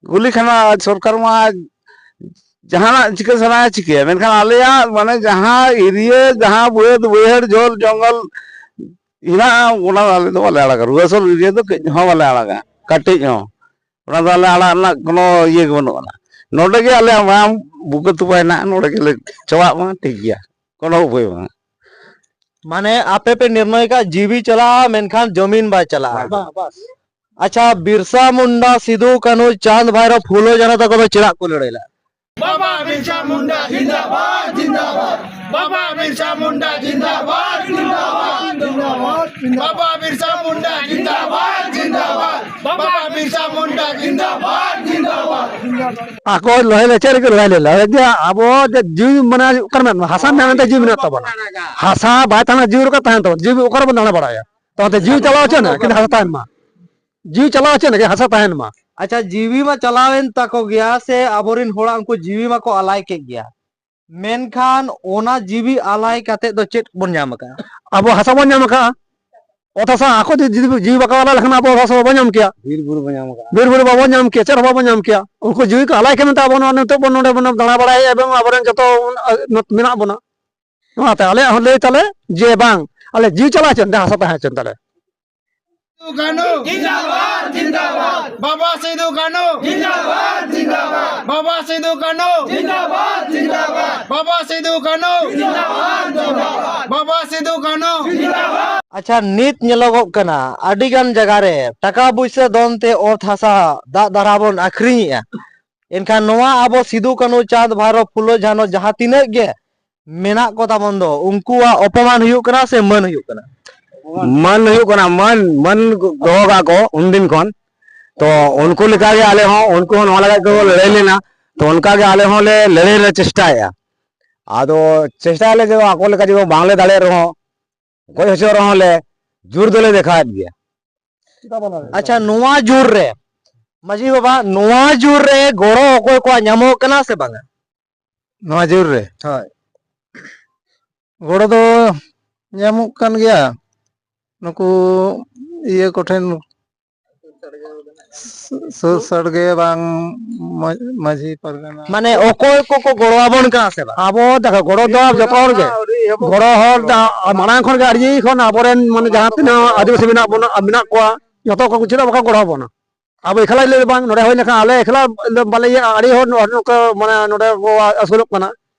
ᱜᱩᱞᱤ ᱠᱷᱟᱱᱟ ᱥᱚᱨᱠᱟᱨ ᱢᱟ ᱡᱟᱦᱟᱱᱟᱜ ᱪᱤᱠᱟᱹ ᱥᱟᱱᱟᱭᱟ ᱪᱤᱠᱟᱹᱭᱟ, ᱢᱮᱱᱠᱷᱟᱱ ᱟᱞᱮᱭᱟᱜ ᱢᱟᱱᱮ ᱡᱟᱦᱟᱸ area, ᱡᱟᱦᱟᱸ ᱵᱟᱹᱫᱽ ᱵᱟᱹᱭᱦᱟᱹᱲ ᱡᱚᱞ ᱡᱚᱝᱜᱚᱞ ᱦᱮᱱᱟᱜᱼᱟ, ᱚᱱᱟ ᱟᱞᱮ ᱫᱚ ᱵᱟᱞᱮ ᱟᱲᱟᱜᱟ᱾ ᱨᱩᱣᱟᱹ ᱦᱟᱹᱥᱩ area ᱫᱚ ᱠᱟᱹᱡ ᱦᱚᱸ ᱵᱟᱞᱮ ᱟᱲᱟᱜᱟ, ᱠᱟᱹᱴᱤᱡ ᱦᱚᱸ᱾ ᱚᱱᱟ ᱫᱚ ᱟᱞᱮ ᱟᱲᱟᱜ ᱨᱮᱱᱟᱜ ᱠᱳᱱᱳ ᱤᱭᱟᱹ ᱜᱮ ᱵᱟᱹᱱᱩᱜ ᱟᱱᱟ᱾ ᱱᱚᱰᱮ ᱜᱮ ᱟᱞᱮᱭᱟᱜ ᱢᱟᱭᱟᱢ ᱵᱩᱠᱟᱹ ᱛᱚᱯᱟ ᱦᱮᱱᱟᱜᱼᱟ, ᱱᱚᱰᱮ ᱜᱮᱞᱮ ᱪᱟᱵᱟᱜ ᱢᱟ, ᱴᱷᱤᱠ ᱜᱮᱭᱟ, ᱠᱳᱱᱳ ᱩᱯᱟᱹᱭ ᱵᱟᱝ᱾ ᱢᱟᱱᱮ ᱟᱯᱮ ᱯᱮ ᱱᱤᱨᱱᱚᱭ ᱠᱟᱜ ᱡᱤᱣᱤ ᱪᱟᱞᱟᱜᱼᱟ, ᱢᱮᱱᱠᱷᱟᱱ ᱡᱚᱢᱤᱱ ᱵᱟᱭ ᱪᱟᱞᱟᱜᱼᱟ᱾ ᱵᱟᱝ, ᱵᱟᱥ᱾ ᱟᱪᱪᱷᱟ, ᱵᱤᱨᱥᱟ ᱢᱩᱱᱰᱟ, ᱥᱤᱫᱩ ᱠᱟᱹᱱᱦᱩ, ᱪᱟᱸᱫᱽ ᱵᱷᱟᱭᱨᱚ, ᱯᱷᱩᱞᱳ ᱡᱷᱟᱱᱚ ᱛᱟᱠᱚ ᱫᱚ ᱪᱮᱫᱟᱜ ᱠᱚ ᱞᱟᱹᱲᱦᱟᱹᱭ ᱞᱮᱫᱼᱟ? ᱵᱟᱵᱟ ᱵᱤᱨᱥᱟ ᱢᱩᱱᱰᱟ ᱡᱤᱱᱫᱟᱵᱟᱫ, ᱡᱤᱱᱫᱟᱵᱟᱫ᱾ ᱵᱟᱵᱟ ᱵᱤᱨᱥᱟ ᱢᱩᱱᱰᱟ ᱡᱤᱱᱫᱟᱵᱟᱫ, ᱡᱤᱱᱫᱟᱵᱟᱫ, ᱡᱤᱱᱫᱟᱵᱟᱫ᱾ ᱵᱟᱵᱟ ᱵᱤᱨᱥᱟ ᱢᱩᱱᱰᱟ ᱡᱤᱱᱫᱟᱵᱟᱫ, ᱡᱤᱱᱫᱟᱵᱟᱫ᱾ ᱵᱟᱵᱟ ᱵᱤᱨᱥᱟ ᱢᱩᱱᱰᱟ ᱡᱤᱱᱫᱟᱵᱟᱫ, ᱡᱤᱱᱫᱟᱵᱟᱫ᱾ ᱟᱠᱚ ᱞᱟᱹᱲᱦᱟᱹᱭ ᱞᱮ ᱪᱮᱫ ᱨᱮᱠᱚ ᱞᱟᱹᱲᱦᱟᱹᱭ ᱞᱮᱫᱟ? ᱡᱮ ᱟᱵᱚ ᱡᱮ ᱡᱤᱣᱤ ᱢᱟᱱᱮ ᱚᱠᱟᱨᱮ ᱢᱮᱱᱟᱜ ᱵᱚᱱᱟ? ᱦᱟᱥᱟ ᱢᱮᱱᱟᱜ ᱢᱮᱱᱛᱮ ᱡᱤᱣᱤ ᱢᱮᱱᱟᱜ ᱛᱟᱵᱚᱱᱟ᱾ ᱦᱟᱥᱟ ᱵᱟᱭ ᱛᱟᱦᱮᱱᱟ, ᱡᱤᱣᱤ ᱚᱠᱟ ᱛᱟᱦᱮᱱ ᱛᱟᱵᱚᱱᱟ? ᱡᱤᱣᱤ ᱚᱠᱟᱨᱮ ᱵᱚᱱ ᱫᱟᱬᱟ ᱵᱟᱲᱟᱭᱟ? ᱛᱟᱦᱚᱞᱮ ᱡᱤᱣᱤ ᱪᱟᱞᱟᱣ ᱦᱚᱪᱚᱱᱟ, ᱠᱤᱱᱛᱩ ᱦᱟᱥᱟ ᱛᱟᱦᱮᱱ ᱢᱟ᱾ ᱡᱤᱣᱤ ᱪᱟᱞᱟᱣ ᱦᱚᱪᱚ ᱮᱱ ᱜᱮ, ᱦᱟᱥᱟ ᱛᱟᱦᱮᱱ ᱢᱟ᱾ ᱟᱪᱪᱷᱟ, ᱡᱤᱣᱤ ᱢᱟ ᱪᱟᱞᱟᱣᱮᱱ ᱛᱟᱠᱚ ᱜᱮᱭᱟ, ᱥᱮ ᱟᱵᱚᱨᱮᱱ ᱦᱚᱲᱟᱜ ᱩᱱᱠᱩ ᱡᱤᱣᱤ ᱢᱟᱠᱚ ᱟᱞᱟᱭ ᱠᱮᱫ ᱜᱮᱭᱟ, ᱢᱮᱱᱠᱷᱟᱱ ᱚᱱᱟ ᱡᱤᱣᱤ ᱟᱞᱟᱭ ᱠᱟᱛᱮ ᱫᱚ ᱪᱮᱫ ᱵᱚᱱ ᱧᱟᱢ ᱟᱠᱟᱫᱼᱟ? ᱟᱵᱚ ᱦᱟᱥᱟ ᱵᱚᱱ ᱧᱟᱢ ᱟᱠᱟᱫᱼᱟ᱾ ᱚᱛ ᱦᱟᱥᱟ ᱟᱠᱚ ᱡᱩᱫᱤ ᱡᱤᱣᱤ ᱵᱟᱠᱚ ᱟᱞᱟᱭ ᱞᱮᱠᱷᱟᱱ ᱟᱵᱚ ᱚᱛ ᱦᱟᱥᱟ ᱵᱟᱵᱚᱱ ᱧᱟᱢ ᱠᱮᱭᱟ᱾ ᱵᱤᱨ ᱵᱩᱨᱩ ᱵᱚᱱ ᱧᱟᱢ ᱟᱠᱟᱫᱼᱟ᱾ ᱵᱤᱨ ᱵᱩᱨᱩ ᱵᱟᱵᱚᱱ ᱧᱟᱢ ᱠᱮᱭᱟ, ᱪᱮᱫ ᱦᱚᱸ ᱵᱟᱵᱚᱱ ᱧᱟᱢ ᱠᱮᱭᱟ᱾ ᱩᱱᱠᱩ ᱡᱤᱣᱤ ᱠᱚ ᱟᱞᱟᱭ ᱠᱮᱫ ᱢᱮᱱᱛᱮ ᱟᱵᱚ ᱱᱚᱣᱟ ᱱᱤᱛᱚᱜ ᱵᱚᱱ ᱱᱚᱰᱮ ᱵᱚᱱ ᱫᱟᱬᱟ ᱵᱟᱲᱟᱭᱮᱫᱼᱟ ᱮᱵᱚᱝ ᱟᱵᱚᱨᱮᱱ ᱡᱚᱛᱚ ᱢᱮᱱᱟᱜ ᱵᱚᱱᱟ᱾ ᱚᱱᱟᱛᱮ ᱟᱞᱮᱭᱟᱜ ᱦᱚᱸ ᱞᱟᱹᱭ ᱛᱟᱞᱮ ᱡᱮ ᱵᱟᱝ, ᱟᱞᱮ ᱡᱤᱣᱤ ᱪᱟᱞᱟᱣ ᱦᱚᱪᱚᱱ ᱛᱟᱞᱮ, ᱦᱟᱥᱟ ᱛᱟᱦᱮᱸ ᱦᱚᱪᱚᱱ ᱛᱟᱞᱮ᱾ ᱥᱤᱫᱩ ᱠᱟᱹᱱᱦᱩ ᱡᱤᱱᱫᱟᱵᱟᱫ, ᱡᱤᱱᱫᱟᱵᱟᱫ᱾ ᱵᱟᱵᱟ ᱥᱤᱫᱩ ᱠᱟᱹᱱᱦᱩ ᱡᱤᱱᱫᱟᱵᱟᱫ, ᱡᱤᱱᱫᱟᱵᱟᱫ᱾ ᱵᱟᱵᱟ ᱥᱤᱫᱩ ᱠᱟᱹᱱᱦᱩ ᱡᱤᱱᱫᱟᱵᱟᱫ, ᱡᱤᱱᱫᱟᱵᱟᱫ᱾ ᱵᱟᱵᱟ ᱥᱤᱫᱩ ᱠᱟᱹᱱᱦᱩ ᱡᱤᱱᱫᱟᱵᱟᱫ, ᱡᱤᱱᱫᱟᱵᱟᱫ᱾ ᱵᱟᱵᱟ ᱥᱤᱫᱩ ᱠᱟᱹᱱᱦᱩ ᱡᱤᱱᱫᱟᱵᱟᱫ᱾ ᱟᱪᱪᱷᱟ, ᱱᱤᱛ ᱧᱮᱞᱚᱜᱚᱜ ᱠᱟᱱᱟ ᱟᱹᱰᱤ ᱜᱟᱱ ᱡᱟᱭᱜᱟ ᱨᱮ ᱴᱟᱠᱟ ᱯᱩᱭᱥᱟᱹ ᱫᱚᱱ ᱛᱮ ᱚᱛ ᱦᱟᱥᱟ ᱫᱟᱜ ᱫᱟᱨᱦᱟ ᱵᱚᱱ ᱟᱹᱠᱷᱨᱤᱧᱮᱜᱼᱟ᱾ ᱮᱱᱠᱷᱟᱱ ᱱᱚᱣᱟ ᱟᱵᱚ ᱥᱤᱫᱩ ᱠᱟᱹᱱᱦᱩ ᱪᱟᱸᱫᱽ ᱵᱷᱟᱭᱨᱚ ᱯᱷᱩᱞᱳ ᱡᱷᱟᱱᱚ ᱡᱟᱦᱟᱸ ᱛᱤᱱᱟᱹᱜ ᱜᱮ ᱢᱮᱱᱟᱜ ᱠᱚ ᱛᱟᱵᱚᱱ ᱫᱚ, ᱩᱱᱠᱩᱣᱟᱜ ᱚᱯᱚᱢᱟᱱ ᱦᱩᱭᱩᱜ ᱠᱟᱱᱟ ᱥᱮ ᱢᱟᱹᱱ ᱦᱩᱭᱩᱜ ᱠᱟᱱᱟ? ᱢᱟᱹᱱ ᱦᱩᱭᱩᱜ ᱠᱟᱱᱟ, ᱢᱟᱹᱱ, ᱢᱟᱹᱱ ᱫᱚᱦᱚ ᱠᱟᱜ ᱠᱚ ᱩᱱᱫᱤᱱ ᱠᱷᱚᱱ᱾ ᱛᱚ ᱩᱱᱠᱩ ᱞᱮᱠᱟᱜᱮ ᱟᱞᱮ ᱦᱚᱸ, ᱩᱱᱠᱩ ᱦᱚᱸ ᱱᱚᱣᱟ ᱞᱟᱹᱜᱤᱫ ᱠᱚ ᱞᱟᱹᱲᱦᱟᱹᱭ ᱞᱮᱱᱟ᱾ ᱛᱚ ᱚᱱᱠᱟᱜᱮ ᱟᱞᱮ ᱦᱚᱸᱞᱮ ᱞᱟᱹᱲᱦᱟᱹᱭ ᱞᱮ ᱪᱮᱥᱴᱟᱭᱮᱫᱼᱟ᱾ ᱟᱫᱚ ᱪᱮᱥᱴᱟᱭᱟᱞᱮ ᱡᱮ ᱟᱠᱚ ᱞᱮᱠᱟ ᱡᱮ ᱵᱟᱝᱞᱮ ᱫᱟᱲᱮᱭᱟᱜ ᱨᱮᱦᱚᱸ, ᱜᱚᱡ ᱦᱚᱪᱚᱜ ᱨᱮᱦᱚᱸ ᱞᱮ ᱡᱳᱨ ᱫᱚᱞᱮ ᱫᱮᱠᱷᱟᱣᱮᱫ ᱜᱮᱭᱟ᱾ ᱟᱪᱪᱷᱟ, ᱱᱚᱣᱟ ᱡᱳᱨ ᱨᱮ, ᱢᱟᱹᱡᱷᱤ ᱵᱟᱵᱟ, ᱱᱚᱣᱟ ᱡᱳᱨ ᱨᱮ ᱜᱚᱲᱚ ᱚᱠᱚᱭ ᱠᱚᱣᱟᱜ ᱧᱟᱢᱚᱜ ᱠᱟᱱᱟ ᱥᱮ ᱵᱟᱝᱟ? ᱱᱚᱣᱟ ᱡᱳᱨ ᱨᱮ? ᱦᱳᱭ᱾ ᱜᱚᱲᱚ ᱫᱚ ᱧᱟᱢᱚᱜ ᱠᱟᱱ ᱜᱮᱭᱟ, ᱱᱩᱠᱩ ᱤᱭᱟᱹ ᱠᱚᱴᱷᱮᱱ, ᱥᱩᱨ ᱥᱟᱰᱜᱮ ᱵᱟᱝ, ᱢᱟ-, ᱢᱟᱹᱡᱷᱤ ᱯᱟᱨᱜᱟᱱᱟ᱾ ᱢᱟᱱᱮ ᱚᱠᱚᱭ ᱠᱚᱠᱚ ᱜᱚᱲᱚ ᱟᱵᱚᱱ ᱠᱟᱱᱟ ᱥᱮ ᱵᱟᱝ? ᱟᱵᱚ ᱫᱮᱠᱷᱚ, ᱜᱚᱲᱚ ᱫᱚ ᱡᱚᱛᱚ ᱦᱚᱲ ᱜᱮ᱾ ᱜᱚᱲᱚ ᱦᱚᱲ ᱫᱚ ᱢᱟᱲᱟᱝ ᱠᱷᱚᱱ ᱜᱮ ᱟᱹᱰᱤ ᱠᱷᱚᱱ ᱟᱵᱚᱨᱮᱱ ᱢᱟᱱᱮ ᱡᱟᱦᱟᱸ ᱛᱤᱱᱟᱹᱜ ᱟᱹᱫᱤᱵᱟᱹᱥᱤ ᱢᱮᱱᱟᱜ ᱵᱚᱱᱟ, ᱢᱮᱱᱟᱜ ᱠᱚᱣᱟ, ᱡᱚᱛᱚ ᱠᱚ ᱪᱮᱫᱟᱜ ᱵᱟᱠᱚ ᱜᱚᱲᱚ ᱟᱵᱚᱱᱟ? ᱟᱵᱚ ᱮᱠᱞᱟ ᱞᱟᱹᱭ ᱫᱚ ᱵᱟᱝ, ᱱᱚᱰᱮ ᱦᱩᱭ ᱞᱮᱱᱠᱷᱟᱱ ᱟᱞᱮ ᱮᱠᱞᱟ ᱫᱚ ᱵᱟᱞᱮ ᱤᱭᱟᱹᱜᱼᱟ, ᱟᱹᱰᱤ ᱦᱚᱲ ᱱᱚᱜᱼᱚ ᱱᱚᱝᱠᱟ ᱢᱟᱱᱮ ᱱᱚᱰᱮ ᱠᱚ ᱟᱹᱥᱩᱞᱚᱜ ᱠᱟᱱᱟ᱾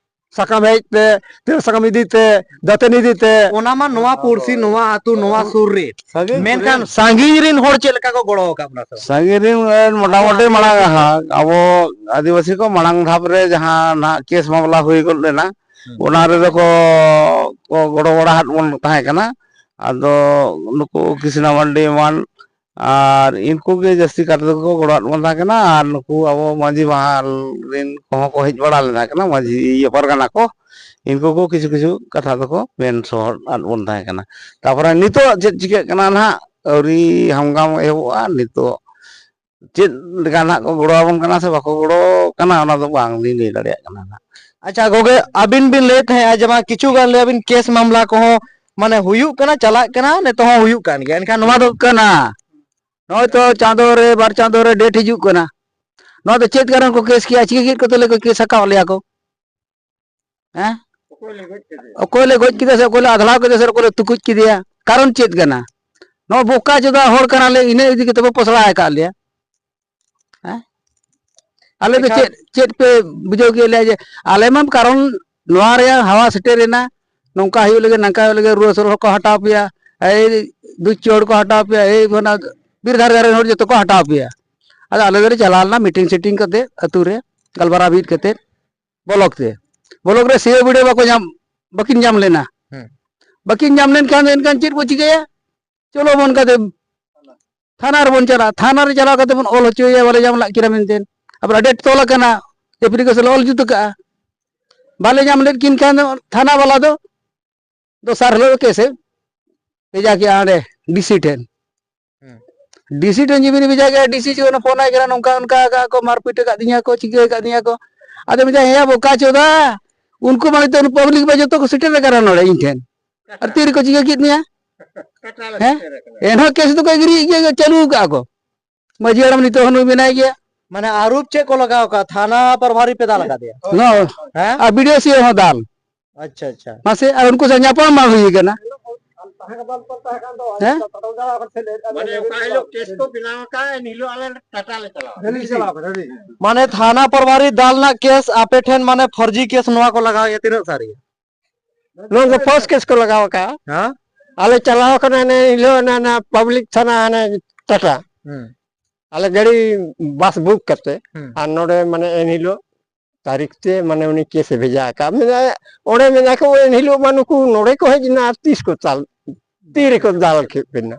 ᱥᱟᱠᱟᱢ ᱦᱮᱡ ᱛᱮ, ᱛᱤᱨᱤᱞ ᱥᱟᱠᱟᱢ ᱤᱫᱤ ᱛᱮ, ᱫᱟᱹᱛᱟᱹᱱᱤ ᱤᱫᱤ ᱛᱮ᱾ ᱚᱱᱟ ᱢᱟ ᱱᱚᱣᱟ ᱯᱩᱲᱥᱤ, ᱱᱚᱣᱟ ᱟᱹᱛᱩ, ᱱᱚᱣᱟ ᱥᱩᱨ ᱨᱮ᱾ ᱥᱟᱺᱜᱤᱧ ᱢᱮᱱᱠᱷᱟᱱ ᱠᱚᱨᱮ᱾ ᱥᱟᱺᱜᱤᱧ ᱨᱮᱱ ᱦᱚᱲ ᱪᱮᱫ ᱞᱮᱠᱟ ᱠᱚ ᱜᱚᱲᱚ ᱟᱠᱟᱫ ᱵᱚᱱᱟ ᱥᱮ ᱵᱟᱝ? ᱥᱟᱺᱜᱤᱧ ᱨᱮᱱ, ᱮ, ᱢᱚᱴᱟᱢᱩᱴᱤ ᱢᱟᱲᱟᱝ, ᱦᱟᱸ, ᱟᱵᱚ ᱟᱹᱫᱤᱵᱟᱹᱥᱤ ᱠᱚ ᱢᱟᱲᱟᱝ ᱫᱷᱟᱯ ᱨᱮ ᱡᱟᱦᱟᱸ ᱱᱟᱦᱟᱜ ᱠᱮᱥ ᱢᱟᱢᱞᱟ ᱦᱩᱭ ᱜᱚᱫ ᱞᱮᱱᱟ, ᱦᱩᱸ᱾ ᱚᱱᱟ ᱨᱮᱫᱚ ᱠᱚ, ᱠᱚ ᱜᱚᱲᱚ ᱵᱟᱲᱟ ᱟᱫ ᱵᱚᱱ ᱛᱟᱦᱮᱸ ᱠᱟᱱᱟ᱾ ᱟᱫᱚ ᱱᱩᱠᱩ ᱠᱨᱤᱥᱱᱟ ᱢᱟᱱᱰᱤ ᱮᱢᱟᱱ ᱟᱨ ᱤᱱᱠᱩ ᱜᱮ ᱡᱟᱹᱥᱛᱤ ᱠᱟᱛᱮ ᱫᱚᱠᱚ ᱜᱚᱲᱚᱣᱟᱫ ᱵᱚᱱ ᱛᱟᱦᱮᱸ ᱠᱟᱱᱟ᱾ ᱟᱨ ᱱᱩᱠᱩ ᱟᱵᱚ ᱢᱟᱹᱡᱷᱤ ᱵᱟᱦᱟᱞ ᱨᱤᱱ ᱠᱚᱦᱚᱸ ᱠᱚ ᱦᱮᱡ ᱵᱟᱲᱟ ᱞᱮᱱ ᱛᱟᱦᱮᱸ ᱠᱟᱱᱟ, ᱢᱟᱹᱡᱷᱤ, ᱤᱭᱟᱹ, ᱯᱟᱨᱜᱟᱱᱟ ᱠᱚ, ᱤᱱᱠᱩ ᱠᱚ ᱠᱤᱪᱷᱩ ᱠᱤᱪᱷᱩ ᱠᱟᱛᱷᱟ ᱫᱚᱠᱚ ᱢᱮᱱ ᱥᱚᱦᱚᱫ ᱟᱫ ᱵᱚᱱ ᱛᱟᱦᱮᱸ ᱠᱟᱱᱟ᱾ ᱛᱟᱯᱚᱨᱮ ᱱᱤᱛᱚᱜ ᱪᱮᱫ ᱪᱤᱠᱟᱹᱜ ᱠᱟᱱᱟ ᱱᱟᱦᱟᱜ, ᱟᱹᱣᱨᱤ ᱦᱟᱢᱜᱟᱢ ᱮᱦᱚᱵᱚᱜᱼᱟ᱾ ᱱᱤᱛᱚᱜ ᱪᱮᱫ ᱞᱮᱠᱟ ᱱᱟᱦᱟᱜ ᱠᱚ ᱜᱚᱲᱚ ᱟᱵᱚᱱ ᱠᱟᱱᱟ ᱥᱮ ᱵᱟᱠᱚ ᱜᱚᱲᱚ ᱠᱟᱱᱟ, ᱚᱱᱟ ᱫᱚ ᱵᱟᱝ ᱞᱤᱧ ᱞᱟᱹᱭ ᱫᱟᱲᱮᱭᱟᱜ ᱠᱟᱱᱟ ᱱᱟᱦᱟᱜ᱾ ᱟᱪᱪᱷᱟ ᱜᱚᱝᱠᱮ, ᱟᱹᱵᱤᱱ ᱵᱤᱱ ᱞᱟᱹᱭᱮᱫ ᱛᱟᱦᱮᱸᱫᱼᱟ ᱡᱮ ᱵᱟᱝ ᱠᱤᱪᱷᱩ ᱜᱟᱱ ᱞᱟᱹᱭ ᱟᱵᱤᱱ ᱠᱮᱥ ᱢᱟᱢᱞᱟ ᱠᱚᱦᱚᱸ ᱢᱟᱱᱮ ᱦᱩᱭᱩᱜ ᱠᱟᱱᱟ, ᱪᱟᱞᱟᱜ ᱠᱟᱱᱟ, ᱱᱤᱛᱚᱜ ᱦᱚᱸ ᱦᱩᱭᱩᱜ ᱠᱟᱱ ᱜᱮᱭᱟ, ᱮᱱᱠᱷᱟᱱ ᱱᱚᱣᱟ ᱫᱚ ᱠᱟᱱᱟ᱾ ᱱᱚᱜᱼᱚᱭ ᱛᱚ ᱪᱟᱸᱫᱚ ᱨᱮ, ᱵᱟᱨ ᱪᱟᱸᱫᱚ ᱨᱮ ᱰᱮᱴ ᱦᱤᱡᱩᱜ ᱠᱟᱱᱟ᱾ ᱱᱚᱣᱟ ᱫᱚ ᱪᱮᱫ ᱠᱟᱨᱚᱱ ᱠᱚ ᱠᱮᱥ ᱠᱮᱜᱼᱟ? ᱪᱤᱠᱟᱹ ᱠᱮᱫ ᱠᱚᱛᱮ ᱞᱮ ᱠᱮᱥ ᱟᱠᱟᱣᱟᱫ ᱞᱮᱭᱟ ᱠᱚ? ᱦᱮᱸ? ᱚᱠᱚᱭ ᱞᱮ ᱜᱚᱡ ᱠᱮᱫᱮᱭᱟ ᱥᱮ ᱚᱠᱚᱭ ᱞᱮ ᱟᱫᱷᱲᱟᱣ ᱠᱮᱫᱮᱭᱟ ᱥᱮ ᱚᱠᱚᱭ ᱞᱮ ᱛᱩᱠᱩᱡ ᱠᱮᱫᱮᱭᱟ? ᱠᱟᱨᱚᱱ ᱪᱮᱫ ᱠᱟᱱᱟ? ᱱᱚᱣᱟ ᱵᱚᱠᱟ ᱪᱳᱫᱟ ᱦᱚᱲ ᱠᱟᱱᱟᱞᱮ, ᱤᱱᱟᱹ ᱤᱫᱤ ᱠᱟᱛᱮ ᱵᱚ ᱯᱚᱥᱲᱟ ᱟᱠᱟᱫ ᱞᱮᱭᱟ᱾ ᱦᱮᱸ? ᱟᱞᱮ ᱫᱚ ᱮᱱᱠᱷᱟᱱ ᱪᱮᱫ, ᱪᱮᱫ ᱯᱮ ᱵᱩᱡᱷᱟᱹᱣ ᱠᱮᱫ ᱞᱮᱭᱟ ᱡᱮ ᱟᱞᱮ ᱢᱟ ᱠᱟᱨᱚᱱ ᱱᱚᱣᱟ ᱨᱮᱭᱟᱜ ᱦᱟᱣᱟ ᱥᱮᱴᱮᱨ ᱮᱱᱟ, ᱱᱚᱝᱠᱟ ᱦᱩᱭᱩᱜ ᱞᱟᱹᱜᱤᱫ, ᱱᱚᱝᱠᱟ ᱦᱩᱭᱩᱜ ᱞᱟᱹᱜᱤᱫ, ᱨᱩᱣᱟᱹ ᱦᱟᱹᱥᱩ ᱦᱚᱲ ᱠᱚ ᱦᱟᱴᱟᱣ ᱯᱮᱭᱟ, ᱮᱭ ᱫᱩᱪᱪᱚ ᱦᱚᱲ ᱠᱚ ᱦᱟᱴᱟᱣ ᱯᱮᱭᱟ, ᱮᱭ ᱚᱱᱟ ᱵᱤᱨ ᱫᱷᱟᱨᱮ ᱫᱷᱟᱨᱮ ᱨᱮᱱ ᱦᱚᱲ ᱡᱚᱛᱚ ᱠᱚ ᱦᱟᱴᱟᱣ ᱯᱮᱭᱟ᱾ ᱟᱫᱚ ᱟᱞᱮ ᱫᱚᱞᱮ ᱪᱟᱞᱟᱣ ᱞᱮᱱᱟ ᱢᱤᱴᱤᱝ ᱥᱤᱴᱤᱝ ᱠᱟᱛᱮ ᱟᱹᱛᱩ ᱨᱮ ᱜᱟᱞᱢᱟᱨᱟᱣ ᱢᱤᱫ ᱠᱟᱛᱮ ᱵᱞᱚᱠ ᱛᱮ, ᱵᱞᱚᱠ ᱨᱮ ᱥᱤᱭᱳ ᱵᱤᱰᱟᱹ ᱵᱟᱠᱚ ᱧᱟᱢ, ᱵᱟᱹᱠᱤᱱ ᱧᱟᱢ ᱞᱮᱱᱟ᱾ ᱦᱮᱸ᱾ ᱵᱟᱹᱠᱤᱱ ᱧᱟᱢ ᱞᱮᱱᱠᱷᱟᱱ ᱫᱚ ᱮᱱᱠᱷᱟᱱ ᱪᱮᱫ ᱵᱚ ᱪᱤᱠᱟᱹᱭᱟ? ᱪᱚᱞᱚ ᱵᱚᱱ ᱠᱟᱛᱮ ᱛᱷᱟᱱᱟ ᱨᱮᱵᱚᱱ ᱪᱟᱞᱟᱜᱼᱟ, ᱛᱷᱟᱱᱟ ᱨᱮ ᱪᱟᱞᱟᱣ ᱠᱟᱛᱮ ᱵᱚᱱ ᱚᱞ ᱦᱚᱪᱚᱭᱟ, ᱵᱟᱞᱮ ᱧᱟᱢ ᱞᱮᱫ ᱠᱤᱱᱟ ᱢᱮᱱᱛᱮ᱾ ᱟᱵᱟᱨ ᱰᱮᱴ ᱛᱚᱞ ᱟᱠᱟᱱᱟ, ᱮᱯᱞᱤᱠᱮᱥᱚᱱ ᱞᱮ ᱚᱞ ᱡᱩᱛ ᱟᱠᱟᱜᱼᱟ, ᱵᱟᱞᱮ ᱧᱟᱢ ᱞᱮᱫ ᱠᱤᱱ ᱠᱷᱟᱱ ᱫᱚ ᱛᱷᱟᱱᱟ ᱵᱟᱞᱟ ᱫᱚ ᱫᱚᱥᱟᱨ ᱦᱤᱞᱳᱜ ᱫᱚ ᱠᱮᱥ ᱮ ᱵᱷᱮᱡᱟ ᱠᱮᱜᱼᱟ ᱚᱸᱰᱮ ᱰᱤᱥᱤ ᱴᱷᱮᱱ᱾ ᱦᱮᱸ᱾ ᱰᱤᱥᱤ ᱴᱷᱮᱱ ᱡᱩᱫᱤ ᱵᱷᱮᱡᱟ ᱠᱮᱜᱼᱟ, ᱰᱤᱥᱤ ᱡᱮ ᱚᱱᱟ ᱯᱷᱳᱱ ᱟᱭ ᱠᱟᱱᱟ, ᱱᱚᱝᱠᱟ ᱚᱱᱠᱟ ᱟᱠᱟᱫ ᱠᱚ, ᱢᱟᱨᱯᱤᱴ ᱟᱠᱟᱫ ᱫᱤᱧᱟ ᱠᱚ, ᱪᱤᱠᱟᱹ ᱟᱠᱟᱫ ᱫᱤᱧᱟ ᱠᱚ᱾ ᱟᱫᱚ ᱢᱮᱱᱫᱟ, ᱦᱮᱸᱭᱟ ᱵᱚᱠᱟ ᱪᱳᱫᱟ, ᱩᱱᱠᱩ ᱢᱟ ᱱᱤᱛᱚᱜ ᱯᱟᱵᱽᱞᱤᱠ ᱢᱟ ᱡᱚᱛᱚ ᱠᱚ ᱥᱮᱴᱮᱨ ᱟᱠᱟᱱᱟ ᱱᱚᱰᱮ ᱤᱧ ᱴᱷᱮᱱ, ᱟᱨ ᱛᱤ ᱨᱮᱠᱚ ᱪᱤᱠᱟᱹ ᱠᱮᱫ ᱢᱮᱭᱟ? ᱦᱮᱸ? ᱮᱱᱦᱚᱸ ᱠᱮᱥ ᱫᱚᱠᱚ ᱮᱜᱽᱨᱤᱭᱮᱫ ᱜᱮᱭᱟ, ᱪᱟᱹᱞᱩ ᱟᱠᱟᱫᱼᱟ ᱠᱚ᱾ ᱢᱟᱹᱡᱷᱤ ᱦᱟᱲᱟᱢ ᱱᱤᱛᱚᱜ ᱦᱚᱸ ᱱᱩᱭ ᱢᱮᱱᱟᱭ ᱜᱮᱭᱟ᱾ ᱢᱟᱱᱮ ᱟᱨᱳᱯ ᱪᱮᱫ ᱠᱚ ᱞᱟᱜᱟᱣ ᱠᱟᱜᱼᱟ? ᱛᱷᱟᱱᱟ ᱯᱨᱚᱵᱷᱟᱨᱤ ᱯᱮ ᱫᱟᱞ ᱟᱠᱟᱫᱮᱭᱟ? ᱦᱚᱸ᱾ ᱦᱮᱸ? ᱟᱨ ᱵᱤᱰᱤᱳ ᱥᱤ ᱦᱚᱸ ᱫᱟᱞ᱾ ᱟᱪᱪᱷᱟ, ᱟᱪᱪᱷᱟ᱾ ᱢᱟᱥᱮ, ᱟᱨ ᱩᱱᱠᱩ ᱥᱟᱶ ᱧᱟᱯᱟᱢ ᱵᱟᱝ ᱦᱩᱭ ᱠᱟᱱᱟ᱾ ᱦᱮᱸ? ᱢᱟᱱᱮ ᱚᱠᱟ ᱦᱤᱞᱳᱜ ᱠᱮᱥ ᱠᱚ ᱵᱮᱱᱟᱣ ᱟᱠᱟᱫ, ᱮᱱ ᱦᱤᱞᱳᱜ ᱟᱞᱮ ᱴᱟᱴᱟ ᱞᱮ ᱪᱟᱞᱟᱣᱟ᱾ ᱢᱟᱱᱮ ᱛᱷᱟᱱᱟ ᱯᱨᱚᱵᱷᱟᱨᱤ ᱫᱟᱞ ᱨᱮᱱᱟᱜ ᱠᱮᱥ ᱟᱯᱮ ᱴᱷᱮᱱ, ᱢᱟᱱᱮ ᱯᱷᱚᱨᱡᱤ ᱠᱮᱥ ᱱᱚᱣᱟ ᱠᱚ ᱞᱟᱜᱟᱣᱮᱫᱼᱟ, ᱛᱤᱱᱟᱹᱜ ᱥᱟᱹᱨᱤᱭᱟ? ᱱᱚᱣᱟ ᱫᱚ ᱯᱷᱚᱞᱥ ᱠᱮᱥ ᱠᱚ ᱞᱟᱜᱟᱣ ᱟᱠᱟᱫᱼᱟ᱾ ᱦᱮᱸ? ᱟᱞᱮ ᱪᱟᱞᱟᱣ ᱠᱟᱱᱟ ᱮᱱ ᱦᱤᱞᱳᱜ ᱚᱱᱟ, ᱚᱱᱟ ᱯᱟᱵᱽᱞᱤᱠ ᱛᱷᱟᱱᱟ ᱦᱟᱱᱮ ᱴᱟᱴᱟ᱾ ᱦᱩᱸ᱾ ᱟᱞᱮ ᱜᱟᱹᱰᱤ ᱵᱟᱥ ᱵᱩᱠ ᱠᱟᱛᱮ, ᱦᱩᱸ᱾ ᱟᱨ ᱱᱚᱰᱮ ᱢᱟᱱᱮ ᱮᱱ ᱦᱤᱞᱳᱜ ᱛᱟᱹᱨᱤᱠᱷ ᱛᱮ ᱢᱟᱱᱮ ᱩᱱᱤ ᱠᱮᱥ ᱮ ᱵᱷᱮᱡᱟ ᱟᱠᱟᱫ᱾ ᱢᱮᱱᱟ, ᱚᱸᱰᱮ ᱢᱮᱱᱟ ᱠᱚ, ᱮᱱ ᱦᱤᱞᱳᱜ ᱢᱟ ᱱᱩᱠᱩ ᱱᱚᱰᱮ ᱠᱚ ᱦᱮᱡ ᱮᱱᱟ, ᱟᱨ ᱛᱤᱥ ᱠᱚ ᱪᱟᱞ-, ᱛᱤ ᱨᱮᱠᱚ ᱫᱟᱞ ᱠᱮᱫ ᱵᱮᱱᱟ?